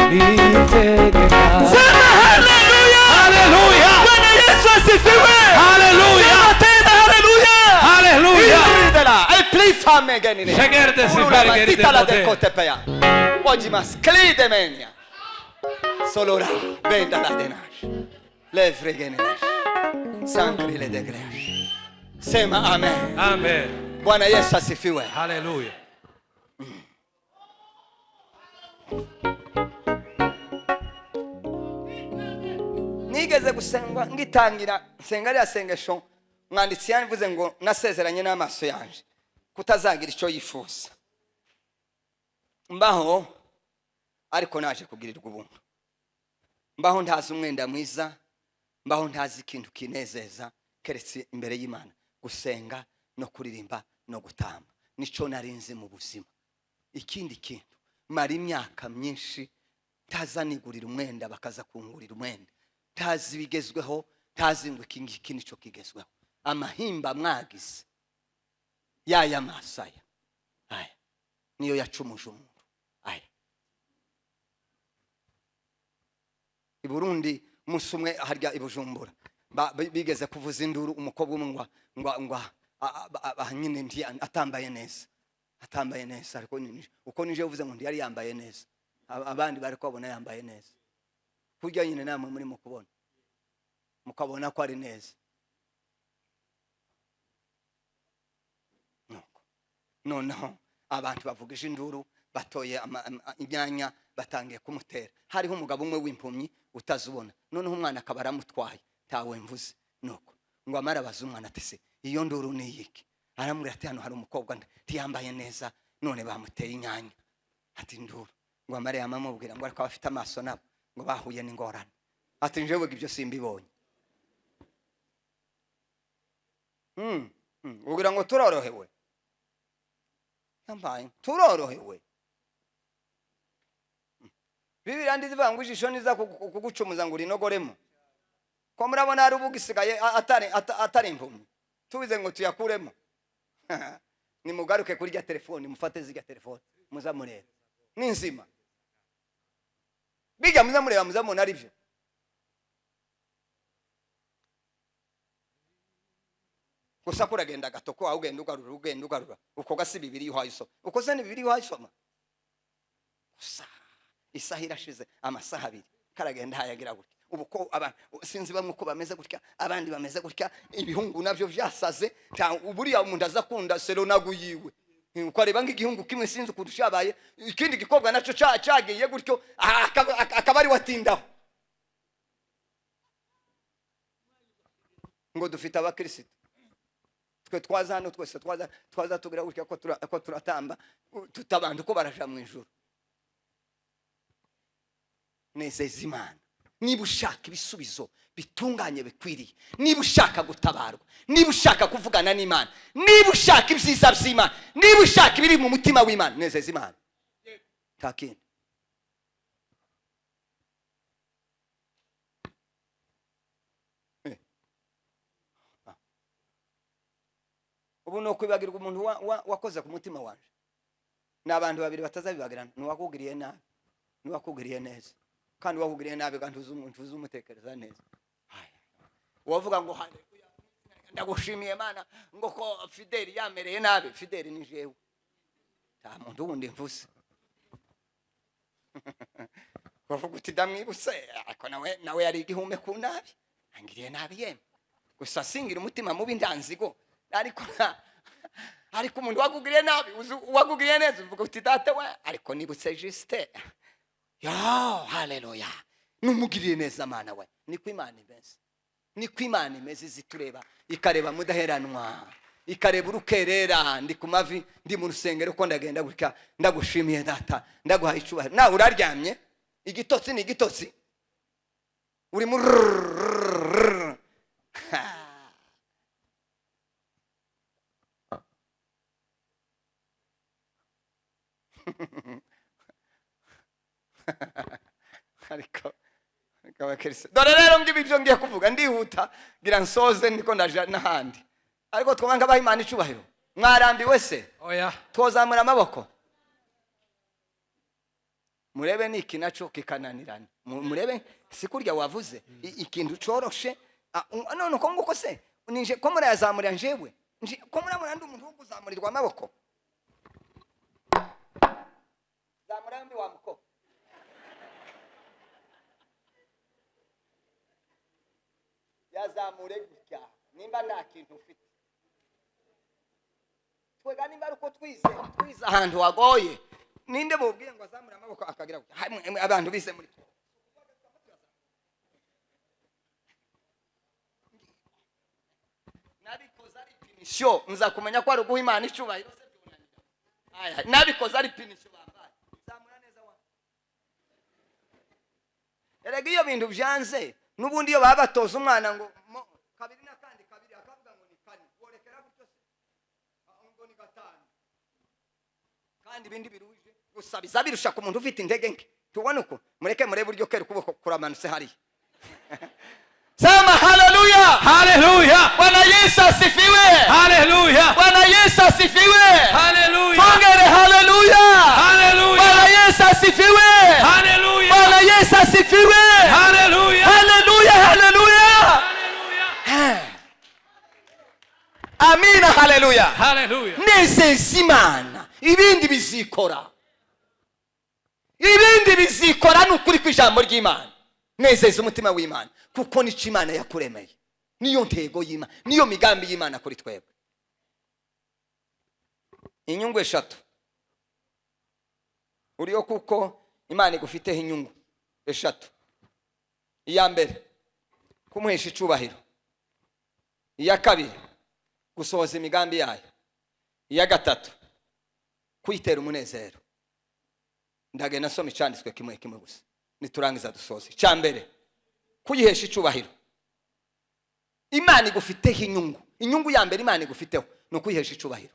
nitegeka. Sema haleluya! Haleluya! Bwana Yesu asifiwe! Haleluya! Sema tena haleluya! Haleluya! Iridela, ai plifame genine. Shegerde si Urula fergeri matita la de del cotepeya. Oggi masclide menia. Solora benda la denash. Levre genesh. Sankri le degresh. Sema amen. Amen. Bwana Yesu asifiwe. Haleluya. Nigeze gusengwa ngitangira nsenga rya sengesho, mwanditsi yavuze ngo nasezeranye n'amaso yanje kutazagira icyo yifuza mbaho, ariko naje kugirirwa ubuntu. Mbaho ntazi umwenda mwiza, mbaho ntazi ikintu kinezeza keretse imbere y'Imana, gusenga no kuririmba no gutamba, nico narinzi mu buzima. Ikindi kintu, mara imyaka myinshi ntazanigurira umwenda, bakaza kungurira umwenda, ntazi ibigezweho, ntazi ngo iki ngiki nico kigezweho. Amahimba mwagize yaya masaya aya niyo yacumuje umuntu. Aya i Burundi umunsi umwe harya i Bujumbura bigeze kuvuza induru, umukobwa umwe ngo nyine ndi atambaye neza, atambaye neza, ariko uko nije uvuze ngo yari yambaye neza, abandi bari kubona yambaye neza, kurya nyine namwe muri mukubona mukabona ko ari neza. Nuko noneho abantu bavugije induru, batoye imyanya, Batangiye kumutera. Hariho umugabo umwe w'impumyi utazubona, noneho umwana akaba aramutwaye, ntawe mvuze. Nuko ngo amara abaza umwana ati: "Se iyo nduru ni iyiki?" Aramubwira ati: "Hano hari umukobwa ntiyambaye neza, none bamuteye inyanya." Ati: "Nduru." Ngo amare yamamubwira ngo ariko abafite amaso nabo ngo bahuye n'ingorane. Ati: "Njyewe ibyo simbibonye." Ugira ngo turorohewe? Yambaye, turorohewe? Bibiliya ndizivuga ngo ijisho niza kugucumuza ngo urinogoremo. Ko murabona hari ubugisigaye atari impumyi, tubize ngo tuyakuremo. Nimugaruke kuri rya telefoni, mufate zirya telefoni, muza mureba ni nzima. Bijya muza mureba, muza mubona ari byo. Gusa kuragenda gato ko ugenda ugarura, ugenda ugarura, uko gasi Bibiliya uhaye usoma, uko se ni Bibiliya uhaye usoma gusa. Isaha irashize, amasaha 2 karagenda hayagira gutya. Ubu ko abantu sinzi, bamwe uko bameze gutya, abandi bameze gutya, ibihungu navyo vyasaze. Buriya umuntu aza akunda seronagu yiwe, ukareba nk'igihungu kimwe sinzi ukuntu cyabaye, ikindi gikobwa naco cagiye gutyo, akaba ari watindaho. Ngo dufite abakristo, twe twaza hano twese, twaza tugira gutya ko turatamba tutabantu ko baraja mu ijuru. Nezeza Imana niba ushaka ibisubizo bitunganye bikwiriye, niba ushaka gutabarwa, niba ushaka kuvugana n'Imana, niba ushaka ibyiza by'Imana, niba ushaka ibiri mu mutima w'Imana, nezeza Imana, nta kindi. Ubu ni ukwibagirwa umuntu wakoze ku mutima wanje. Ni abantu babiri batazabibagirana, ni uwakugiriye nabi n'uwakugiriye neza. Kandi uwakugiriye nabi kandi ntuzumutekereza neza. Uwavuga ngo haleluya, ndagushimiye Mana, ngo ko Fideli yamereye nabi, Fideli ni jewe, nta muntu wundi mvuze. Wavuga uti: "Ndamwibutse, ariko nawe yari igihume ku nabi, angiriye nabi yemwe, gusa singira umutima mubi, ndanzigo." Ariko umuntu wakugiriye nabi, uwakugiriye neza uvuga uti: "Data we, ariko nibutse Justin, ya haleluya, numugiriye neza Mana we." Niko Imana imeze, niko Imana imeze. Izitureba, ikareba mudaheranwa, ikareba urukerera. Ndi ku mavi, ndi mu rusengero, ko ndagenda gutya: "Ndagushimiye Data, ndaguhaye icubahiro." Nawe uraryamye, igitotsi ni igitotsi, uri mu rrrr. Ariko abakristo, dore rero ngibi ibyo ngiye kuvuga, ndihuta ngira nsoze, ndiko ndaja n'ahandi. Ariko twaba nk'abaha Imana icubahiro. Mwarambiwe se? Oya. Twozamura amaboko, murebe niki naco kikananirana. Murebe si kurya wavuze ikintu coroshe. None uko nguko se nije ko murayazamurira njewe ko muramura ndi umuntu wo kuzamurirwa amaboko? Zamura yombi wa mukobwa. Yazamure gutya nimba nta kintu ufite. Twega nimba ari uko twize ahantu hagoye, ninde mubwiye ngo azamure amaboko akagira gutya? Hamwe abantu bize muri twe nabikoze ari punition, nza kumenya ko ari uguha Imana icubahiro se byunanira. Aya, nabikoze ari punition bambaye. Zamura neza wa. Erega iyo bintu byanze, n'ubundi iyo baba batoza umwana ngo kabiri n'akandi kabiri, akavuga ngo ni kane, worekera gutyo se? Ngo ni gatanu, kandi ibindi biruhije gusa biza birusha ku muntu ufite intege nke. Tubone uko mureke murebe uburyo kera ukuboko kuramanutse hariya. Sema haleluya. Haleluya. Bwana Yesu asifiwe. Haleluya. Bwana Yesu asifiwe. Haleluya. Twongere haleluya. Haleluya. Bwana Yesu asifiwe. Haleluya. Bwana Yesu asifiwe. Haleluya. Haleluya, haleluya. Haleluya. Amina, haleluya. Haleluya. Nezeza Imana, ibindi bizikora, ibindi bizikora. Ni ukuri kw'ijambo ry'Imana. Nezeza umutima w'Imana, kuko nico Imana yakuremeye, niyo ntego y'Imana, niyo migambi y'Imana kuri twebwe. Inyungu eshatu uriyo, kuko Imana igufiteho inyungu eshatu. Iya mbere, kumuhesha icubahiro. Iya kabiri, gusohoza imigambi yayo. Iya gatatu, kuyitera umunezero. Ndagenda nsoma icanditswe kimwe kimwe gusa, niturangiza dusoze. Icya mbere, kuyihesha icubahiro. Imana igufiteho inyungu. Inyungu ya mbere Imana igufiteho ni ukuyihesha icubahiro.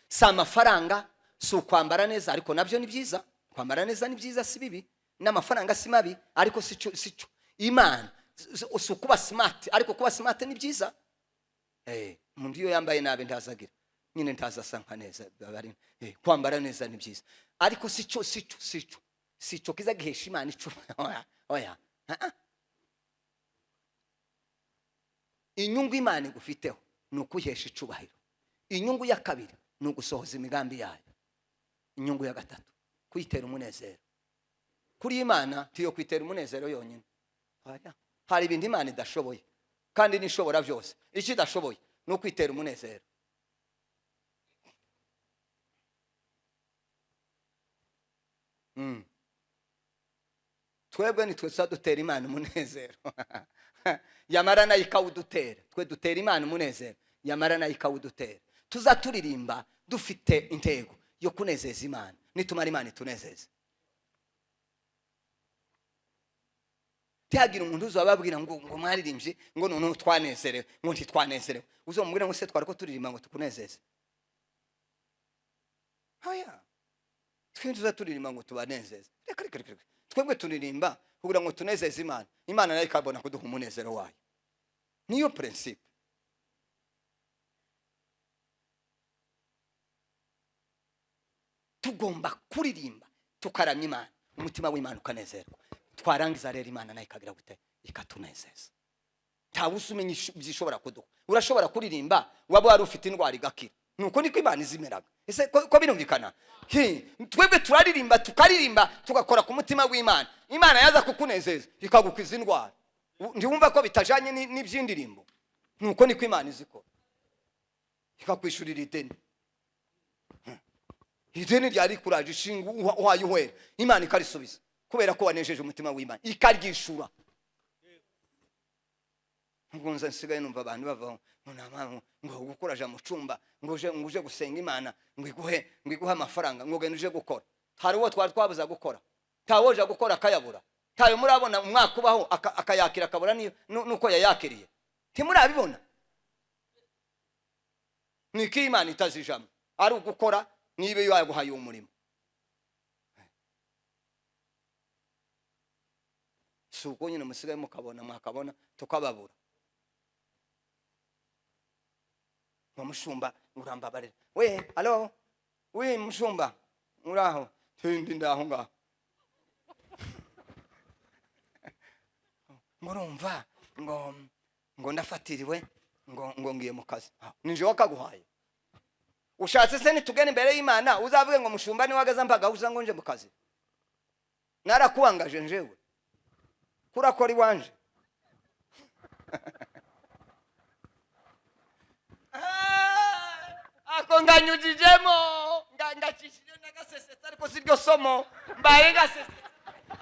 Si amafaranga, si ukwambara neza, ariko nabyo ni byiza. Kwambara neza ni byiza, si bibi, n'amafaranga si mabi, ariko si cyo. Si cyo Imana si ukuba smart, ariko kuba smart ni byiza. Umuntu iyo yambaye nabi ntazagira nyine, ntaza asa nka neza. Kwambara neza ni byiza, ariko si cyo, si cyo, si cyo, si cyo kiza gihesha Imana icubahiro. Oya, oya. Ah, ah. Inyungu Imana igufiteho ni ukuyihesha icubahiro. Inyungu ya kabiri ni ugusohoza imigambi yayo. Inyungu ya gatatu, kuyitera umunezero. Kuri Imana tiyo kwitera umunezero yonyine. Oya. Hari ibintu Imana idashoboye, kandi nishobora byose. Icyo idashoboye ni ukwitera umunezero. Twebwe nitwe tuza dutera Imana umunezero, yamara nayo ikawudutera. Twe dutera Imana umunezero, yamara nayo ikawudutera. Tuza turirimba dufite intego yo kunezeza Imana, nitumara Imana itunezeze. Ntihagira umuntu uzababwira ngo mwaririmbye, ngo noneho twanezerewe, ngo ntitwanezerewe. Uzamubwira ngo se twari ko turirimba ngo tukunezeze? Oya, twe tuza turirimba ngo tubanezeze? Reka, reka, reka, reka. Twebwe turirimba kugira ngo tunezeze Imana, Imana nayo ikabona kuduha umunezero wayo. Niyo principe. Tugomba kuririmba tukaramya Imana, umutima w'Imana ukanezerwa. Twarangiza rero, Imana nayo ikagira gute? Ikatunezeza. Ntawe uzi umenya ibyo ishobora kuduha. Urashobora kuririmba, waba wari ufite indwara igakira. Nuko niko Imana izimeraga. Ese ko birumvikana? Twebwe turaririmba, tukaririmba, tugakora ku mutima w'Imana. Imana yaza kukunezeza ikagukiza indwara. Ntiwumva ko bitajanye n'iby'indirimbo? Nuko niko Imana izikora, ikakwishurira ideni. Ideni ryari kuraje ishinga uhaye uhwera, Imana ikarisubiza kubera ko wanejeje umutima w'Imana, ikaryishura. Ubwo nza nsigaye numva abantu bava ngo nta mpamvu ngo gukora, aja mu cumba, ngo uje gusenga Imana, ngo iguhe amafaranga, ngo genda uje gukora. Hari uwo twari twabuza gukora? Ntawoja gukora akayabura. Ntayo murabona umwaka ubaho akayakira akabura nuko yayakiriye? Ntimurabibona? Niko Imana itazijamo ari ugukora niba yaguhaye uwo murimo. Si ubwo nyine musigaye mukabona, mwakabona tukababura, ngo mushumba, urambabarira we. Alo, we mushumba, uraho? Ndi ndaho ngaho. Ngo urumva ngo ndafatiriwe, ngo ngiye mu kazi. Ah, nije wakaguhaye? Ushatse se nitugene imbere y'Imana uzavuge ngo mushumba niwe wagaza mpaga uza ngo nje mu kazi? Narakuwangaje njewe kurakora iwanje? Ah, ako nganyujijemo, ngacishije n'agasesetsa, ariko si ryo somo. Mbaye ngasesetsa,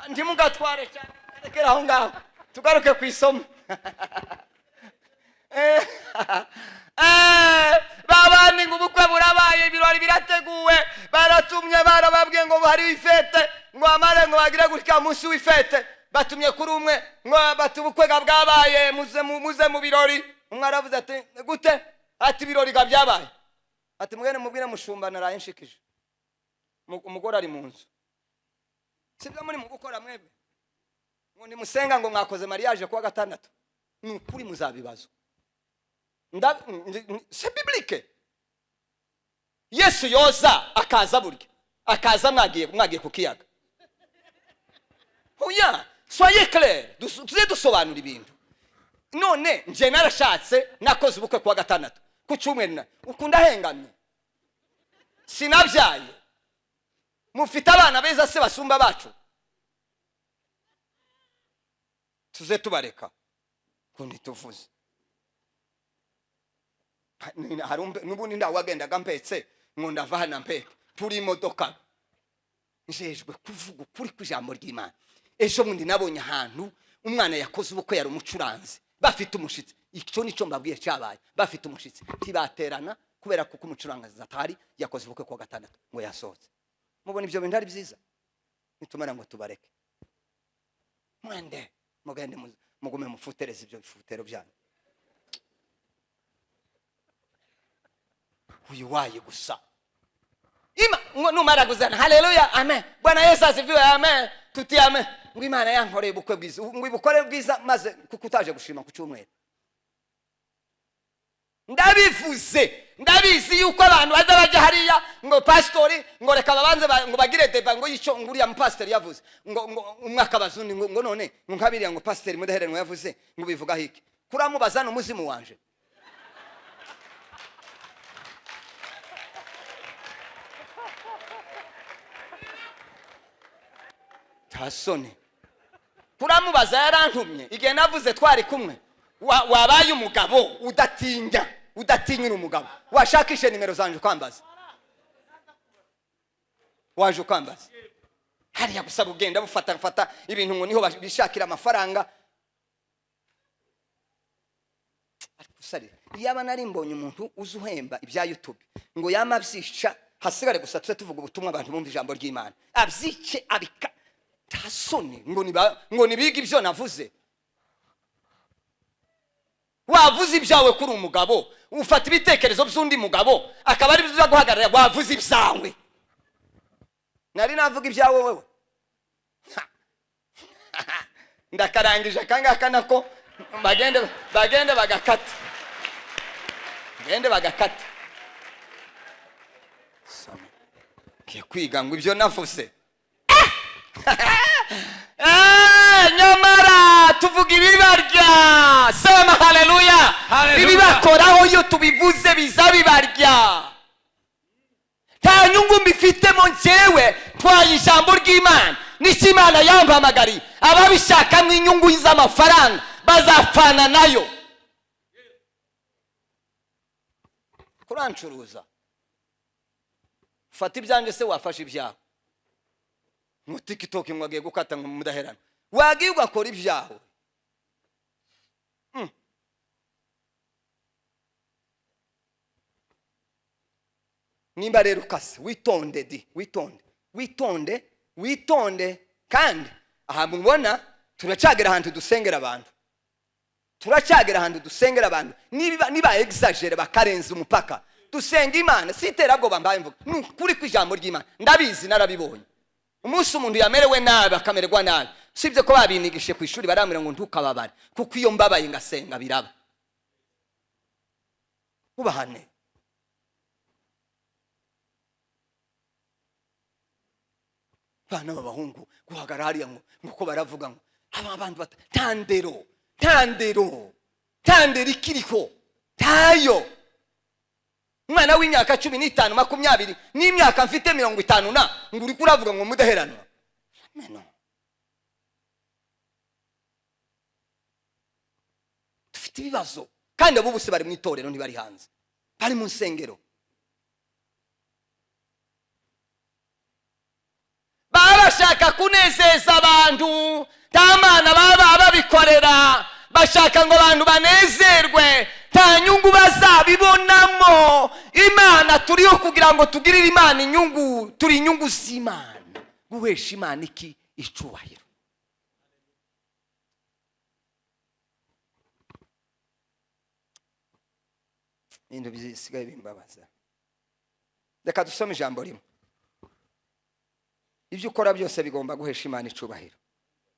ntimugatware cyane, rekera aho ngaho, tugaruke ku isomo. Babandi ngo ubukwe burabaye, ibirori birateguwe, baratumye, barababwiye ngo hari ifete, ngo amare ngo bagire gutya munsi w'ifete. Batumye kuri umwe ngo bati ubukwe ga bwabaye, muze mu birori. Umwe aravuze ati gute? Ati ibirori ga byabaye. Ati mugende mubwire mushumba naraye nshikije. Umugore ari mu nzu. Sibyo muri mu gukora mwebwe ngo nimusenga, ngo mwakoze mariage kuwa gatandatu? Ni ukuri muzabibazwa. C'est biblique. Yesu yoza akaza burya, akaza mwagiye ku kiyaga? Oya, soyez clair, tuze dusobanura ibintu. None nje narashatse, nakoze ubukwe kuwa gatandatu, ku cyumweru ukunda hengamye, sinabyaye. Mufite abana beza se basumba bacu? Tuze tubareka ngo ntituvuze. N'ubundi ndawagendaga mpetse ngo ndava hano mpeke turi imodoka. Njejwe kuvuga ukuri kw'ijambo ry'Imana. Ejo bundi nabonye ahantu umwana yakoze ubukwe, yari umucuranzi, bafite umushitsi. Icyo nicyo mbabwiye cyabaye. Bafite umushitsi, ntibaterana kubera kuko umucuranzi atari yakoze ubukwe kuwa gatandatu ngo yasohotse. Mubona ibyo bintu ari byiza? Nitumara ngo tubareke, mwende mugende mugume mufutereze ibyo bifutero byanyu. Uyu waye gusa ima ngo numara kuzana haleluya, amen, Bwana Yesu asifiwe, amen, tuti amen, ngo Imana yankoreye ubukwe bwiza, ngo ibukore bwiza, maze kuko utaje gushima ku cyumweru. Ndabivuze, ndabizi yuko abantu baza bajya hariya ngo pasitori, ngo reka babanze ngo bagire débat, ngo yico ngo uriya mupasitori yavuze, ngo umwe akabaza undi ngo none ngo nkabiriya ngo pasiteri Mudaheranwa yavuze ngo bivugaho iki? Kuramubaza ni umuzimu wanje. Nta soni kuramubaza. Yarantumye igihe navuze twari kumwe. Wabaye umugabo udatinya, udatinyira umugabo, washakishe nimero zanje ukambaza, waje ukambaza hariya gusa. Bugenda bufata fata ibintu ngo niho bishakira amafaranga. Ariko usarira, iyaba nari mbonye umuntu uzi uhemba ibya YouTube ngo yama abyica, hasigare gusa tuze tuvuga ubutumwa, abantu bumva ijambo ry'Imana, abyice abika. Nta soni, ngo nibige ibyo navuze. Wavuze ibyawe kuri umugabo, ufata ibitekerezo by'undi mugabo akaba ari byo uza guhagarara. Wavuze ibyawe, nari navuga ibyawe wewe. Ndakarangije akangaka nako, bagende bagende bagakata, bagende bagakata. Soma. Ngiye kwiga ngo ibyo navuze. Nyamara tuvuga ibibarya. Sema haleluya. Haleluya. Ibibakoraho iyo tubivuze biza bibarya. Nta nyungu mbifitemo njyewe, ntwaye ijambo ry'Imana, nicyo Imana yampamagariye. Ababishakamo inyungu z'amafaranga bazapfana nayo. Kurancuruza, fata ibyanjye se, wafashe ibyawe ngo TikTok ngo agiye gukata ngo Mudaherana, wagiye ugakora ibyawe. Nimba rero ukase, witonde di, witonde, witonde, witonde. Kandi aha mubona turacyagera ahantu dusengera abantu, turacyagera ahantu dusengera abantu niba exagère bakarenza umupaka. Dusenga Imana, si iterabwoba mbaye mvuga, ni ukuri kw'ijambo ry'Imana. Ndabizi, narabibonye. Umunsi umuntu yamerewe nabi, akamererwa nabi, usibye ko babinigishe ku ishuri, barambwira ngo ntukababare, kuko iyo mbabaye ngasenga biraba. Ubahane bana b'abahungu guhagarara hariya ngo nguko baravuga ngo aba bantu nta ndero, nta ndero, nta ndero ikiriho, ntayo. Umwana w'imyaka 15, 20, n'imyaka mfite 50 na ngo uriko uravuga ngo Mudaheranwa meno. Dufite ibibazo, kandi abo bose bari mu itorero, ntibari hanze, bari mu nsengero. Baba bashaka kunezeza abantu, nta Mana baba babikorera. Bashaka ngo abantu banezerwe, nta nyungu bazabibonamo. Imana turiho kugira ngo tugirire Imana inyungu, turi inyungu z'Imana, guhesha Imana iki? Icubahiro. Ibintu bisigaye bimbabaza. Reka dusome ijambo rimwe. Ibyo ukora byose bigomba guhesha Imana icubahiro,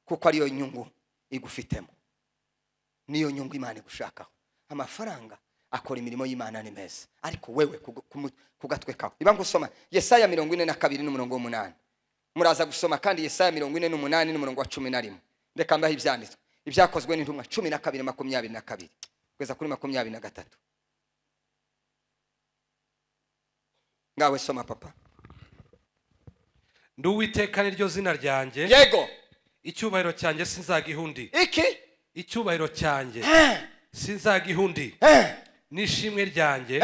kuko ariyo nyungu igufitemo, niyo nyungu Imana igushakaho. Amafaranga akora imirimo y'Imana ni meza, ariko wewe ku gatwe kawe. Niba ngusoma Yesaya 42 n'umurongo w'umunani, muraza gusoma kandi Yesaya 48 n'umurongo wa 11. Reka mbahe ibyanditswe. Ibyakozwe n'Intumwa 12, 22 kugeza kuri 23. Ngawe soma, papa. Ndi Uwiteka, niryo zina ryanjye. Icyubahiro cyanjye sinzagiha undi. Iki? Icyubahiro cyanjye sinzagiha undi, n'ishimwe ryanjye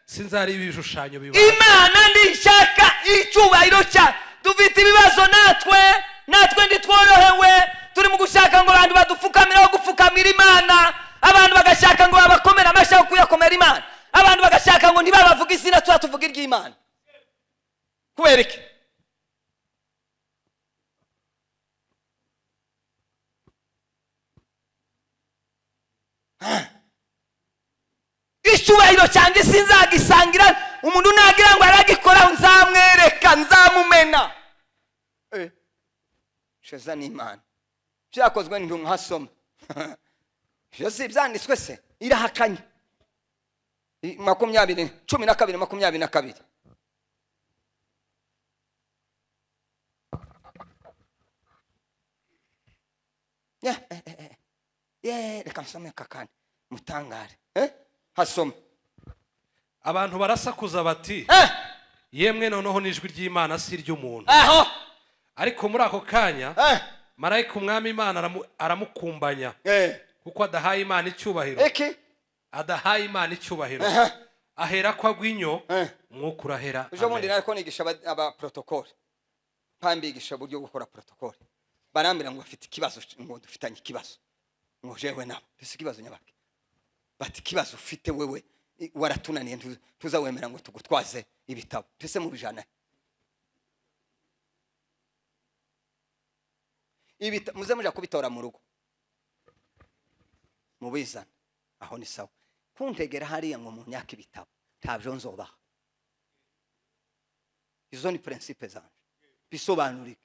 sinzariba ibishushanyo biba. Imana ntishaka icyubahiro cya Dufite ibibazo natwe, natwe ntitworohewe. Turi mu gushaka ngo abantu badupfukamire aho gupfukamira Imana, abantu bagashaka ngo babakomere amashyi aho kuyakomera Imana, abantu bagashaka ngo ntibabavuge izina tuba tuvuga iry'Imana. Kubera iki? Icyubahiro cyanjye sinzagisangira umuntu nagira ngo aragikora, nzamwereka, nzamumena. Sheza n'Imana byakozwe n'intumwa, hasoma ibyo si ibyanditswe se? Irahakanye. 20, 12, 22. Reka nsome kakandi mutangare. Hasoma. Abantu barasakuza bati: "Yemwe, noneho n'ijwi ry'Imana si iry'umuntu." Aho. Ariko muri ako kanya marayika Umwami Imana aramukumbanya kuko adahaye Imana icyubahiro. Iki? Adahaye Imana icyubahiro. Ahera ko agwa inyo, umwuka urahera. Ejo bundi Amen. nariko nigisha aba protocole, pambigisha uburyo bwo gukora protocole, barambwira ngo bafite ikibazo, ngo dufitanye ikibazo, ngo jewe nabo. Ndetse ikibazo nyabaki? Bati: "Ikibazo ufite wewe, waratunaniye, ntuzawemera ngo tugutwaze ibitabo." Ndetse mubijana muze muja kubitora mu rugo mubizana, aho ni sawa. Kuntegera hariya ngo munyake ibitabo, ntabyo nzobaha. Izo ni principe zanje. Bisobanurike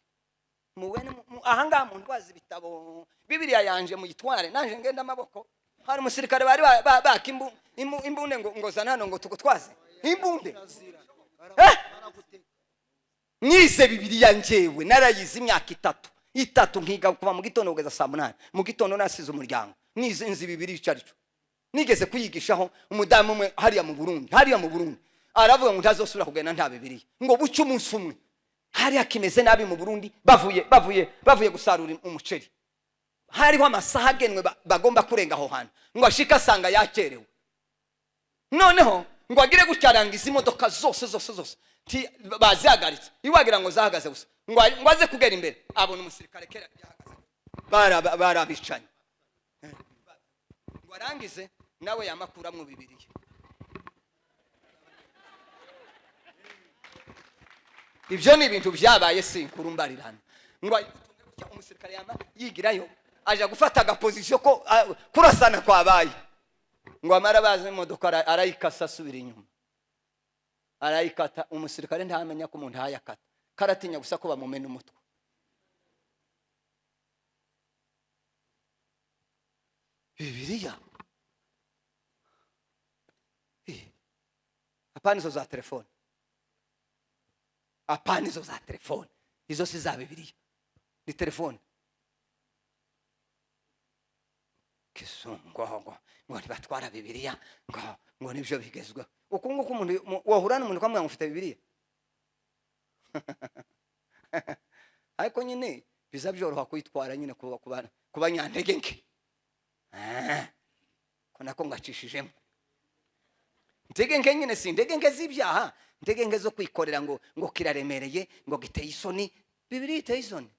mubene ahangaha muntwaze ibitabo, Bibiliya yanje muyitware, nanje ngenda amaboko. Hari umusirikare bari baka imbunde ngo zana hano ngo tugutwaze imbunde. Mwize Bibiliya, njyewe narayize imyaka 3, 3 nkiga kuva mu gitondo kugeza saa 8 mu gitondo, nasize umuryango. Nize, nzi Bibiliya icyo aricyo. Nigeze kuyigishaho umudamu umwe hariya mu Burundi, hariya mu Burundi, aravuga ngo ntazosubira kugenda nta Bibiliya, ngo buce umunsi umwe hariya kimeze nabi mu Burundi, bavuye gusarura umuceri, hariho amasaha agenwe bagomba kurenga aho hantu, ngo ashike asanga yakerewe. Noneho ngo agire gutya arangiza imodoka zose zose zose bazihagaritse, iwagira ngo zahagaze gusa, ngo aze kugera imbere abona umusirikare kera yahagaze, barabicanye, ngo arangize nawe yamakuramwo Bibiliya. Ibyo ni ibintu byabaye, si inkuru mbarirano. Ngo ayitunge gutya, umusirikare yama yigirayo aja gufata agapozisiyo ko kurasana kwabaye, ngo amara bazi imodoka arayikasa, asubira inyuma arayikata. Umusirikare ntamenya ko umuntu ayakata, karatinya gusa ko bamumena umutwe. Bibiliya. Hapana izo za telefone, hapana izo za telefone, izo si za Bibiliya, ni telefone. Kizungu ngo ntibatwara Bibiliya, ngo nibyo bigezweho. Uku nguku umuntu wahura n'umuntu ukamubwira ngo ufite Bibiliya, ariko nyine biza byoroha kuyitwara nyine kuba nyantege nke. Ko nako ngacishijemo ntege nke nyine, si intege nke z'ibyaha, intege nke zo kwikorera ngo kiraremereye, ngo giteye isoni. Bibiliya iteye isoni?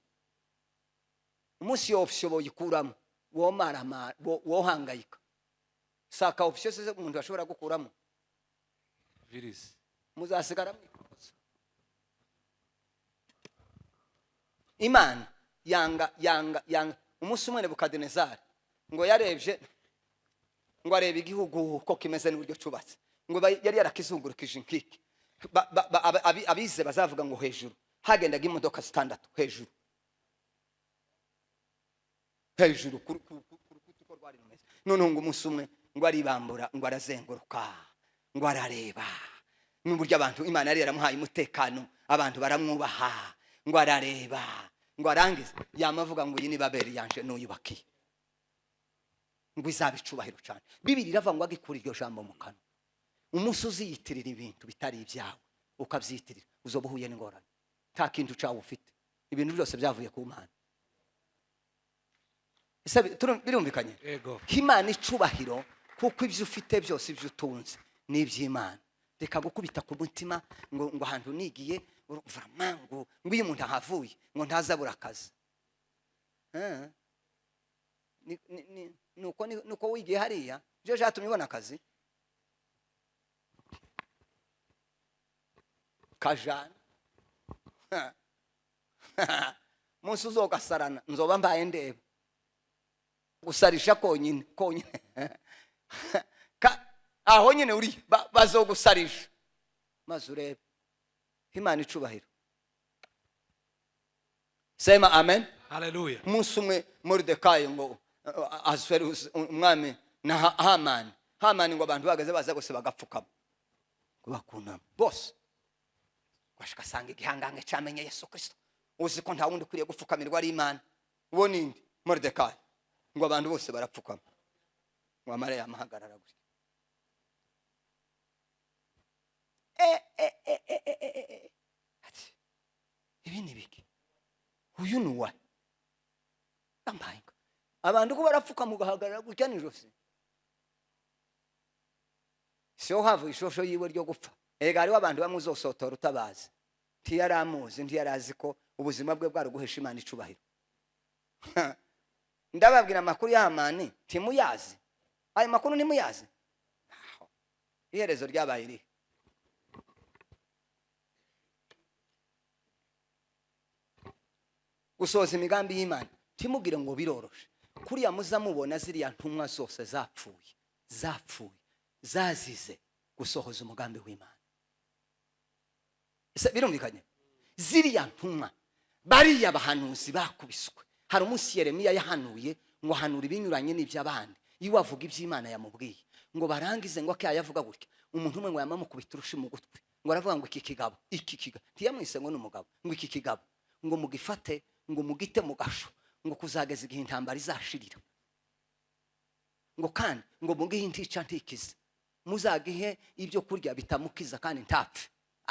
Umunsi iyo option boyikuramo, womarama, wohangayika. Saka option se umuntu ashobora gukuramo? Virisi. Muzasigara mwikoza. Imana yanga, yanga, yanga. Umunsi umwe Nebukadinezari ngo yarebye, ngo arebe igihugu uko kimeze n'uburyo cyubatse, ngo yari yarakizungurukije inkike. Abize bazavuga ngo hejuru hagendaga imodoka 6, hejuru hejuru ku rukuta uko rwari rumeze. Noneho ngo umunsi umwe ngo aribambura, ngo arazenguruka, ngo arareba n'uburyo abantu Imana yari yaramuhaye umutekano, abantu baramwubaha, ngo arareba, ngo arangize yamavuga ngo iyi ni Babeli yanje nuyubakiye, ngo izaba icubahiro cyane. Bibiri iravuga ngo agikura iryo jambo mu kanwa. Umunsi uziyitirira ibintu bitari ibyawe ukabyitirira, uzoba uhuye n'ingorane. Nta kintu cyawe ufite, ibintu byose byavuye ku Mana. Ese birumvikanye? Yego. Imana icubahiro, kuko ibyo ufite byose, ibyo utunze ni iby'Imana. Reka gukubita ku mutima ngo ahantu nigiye Vraiment, ngo iyo umuntu ahavuye ngo ntazabura akazi. Eh. Nuko wigiye hariya byo byatumye ubona akazi kajana. Munsi uzogasarana nzoba mbaye ndeba gusarisha konyine konyine. Aho nyine uri bazogusarisha maze urebe. Imana icubahiro. Sema amen. Haleluya. Umunsi umwe Moridekayi ngo Ahasuwerusi umwami na Hamani, Hamani ngo abantu bahagaze baza bose bagapfukama ngo bakunama bose, bashika asanga igihangange camenye Yesu Kristo, uzi ko nta wundi ukwiriye gupfukamirwa ari Imana, uwo ninde? Moridekayi. Ngo abantu bose barapfukama, ngo amara yamahagarara gutya. Ati, ibi ni biki? Uyu ni uwa ambaye inka. Abantu ko barapfuka mugahagarara gutya n'ijosi, siho havuye ishosho yiwe ryo gupfa. Erega hariho abantu bamwe uzosotora utabazi, ntiyari amuzi, ntiyari azi ko ubuzima bwe bwari guhesha Imana icubahiro. Ndababwira amakuru ya Hamani ntimuyazi, ayo makuru ntimuyazi. Aho iherezo ryabaye irihe? Gusohoza imigambi y'Imana ntimugire ngo biroroshe. Kuriya muza mubona ziriya ntumwa zose zapfuye, zapfuye zazize gusohoza umugambi w'Imana. Ese birumvikanye? Ziriya ntumwa bariya bahanuzi bakubiswe. Hari umunsi Yeremiya yahanuye ngo ahanura ibinyuranye n'iby'abandi, iyo avuga iby'Imana yamubwiye ngo barangize ngo akaya yavuga gutya, umuntu umwe ngo yamamukubita urushi mu gutwi, ngo aravuga ngo iki kigabo, iki kigabo, ntiyamwise ngo ni umugabo, ngo iki kigabo ngo mugifate, ngo mugite mu gasho, ngo kuzageza igihe intambara izashirira, ngo kandi ngo mugihe intica ntikize, muzagihe ibyo kurya bitamukiza kandi ntapfe,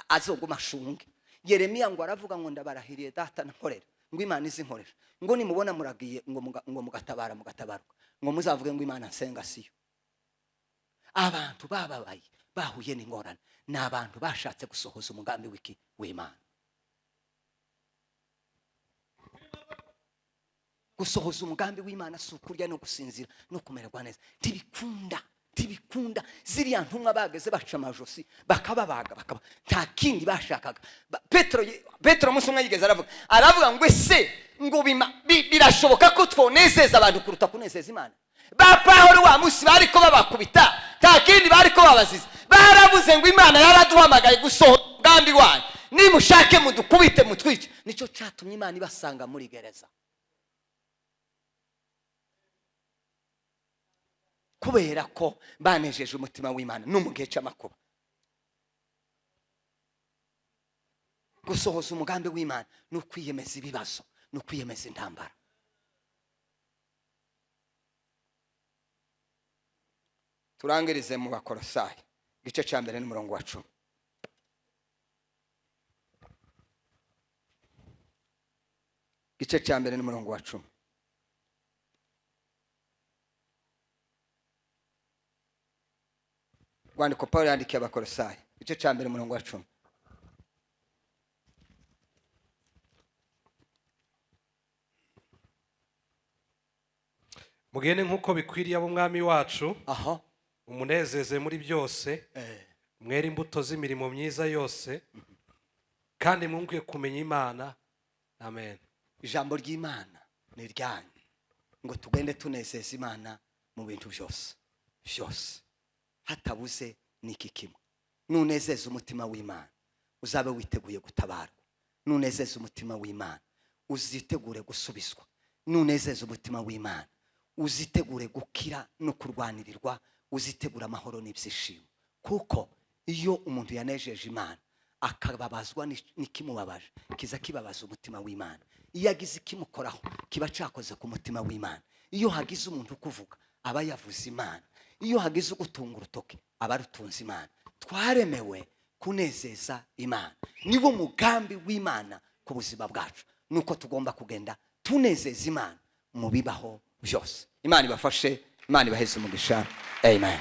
azoguma ashunge. Yeremiya ngo aravuga ngo ndabarahiriye data nkorera, ngo Imana izinkorera, ngo nimubona muragiye ngo mugatabara mugatabaruka, ngo muzavuge ngo Imana nsenga siyo. Abantu bababaye bahuye n'ingorane ni abantu bashatse gusohoza umugambi w'iki w'Imana. Gusohoza umugambi w'Imana si ukurya no gusinzira no kumererwa neza, ntibikunda, ntibikunda. Ziriya ntumwa bageze baca amajosi bakababaga, bakaba nta kindi bashakaga. Petero umunsi umwe yigeze aravuga ngo ese ngo birashoboka ko twonezeza abantu kuruta kunezeza Imana? Ba Pawulo wa munsi bariko babakubita, nta kindi bariko babaziza, baravuze ngo Imana yaraduhamagaye gusohoza umugambi wayo, nimushake mudukubite mutwice. Nicyo cyatumye Imana ibasanga muri gereza, kubera ko banejeje umutima w'Imana no mu gihe cy'amakuba. Gusohoza umugambi w'Imana ni ukwiyemeza ibibazo, ni ukwiyemeza intambara. Turangirize mu Bakolosayi igice cya mbere n'umurongo wa 10. Igice cya mbere n'umurongo wa 10. Rwandiko Paulo yandikiye Abakolosayi igice cya mbere umurongo wa 10. Mugende nk'uko bikwiriye ab'umwami wacu, umunezeze muri byose, mwere imbuto z'imirimo myiza yose, kandi mwunguke kumenya Imana. Amen. Ijambo ry'Imana ni ryanyu ngo tugende tunezeza Imana mu bintu byose byose, hatabuze n'iki kimwe. Nunezeza umutima w'Imana uzabe witeguye gutabarwa, nunezeza umutima w'Imana uzitegure gusubizwa, nunezeza umutima w'Imana uzitegure gukira no kurwanirirwa, uzitegure amahoro n'ibyishimo. Kuko iyo umuntu yanejeje Imana akababazwa n'ikimubabaje, kiza kibabaza umutima w'Imana. Iyo agize ikimukoraho kiba cyakoze ku mutima w'Imana. Iyo hagize umuntu ukuvuga aba yavuze Imana, iyo hagize ugutunga urutoke aba arutunze Imana. Twaremewe kunezeza Imana, niwo mugambi w'Imana ku buzima bwacu, nuko tugomba kugenda tunezeza Imana mu bibaho byose. Imana ibafashe, Imana ibaheze umugisha. Amen.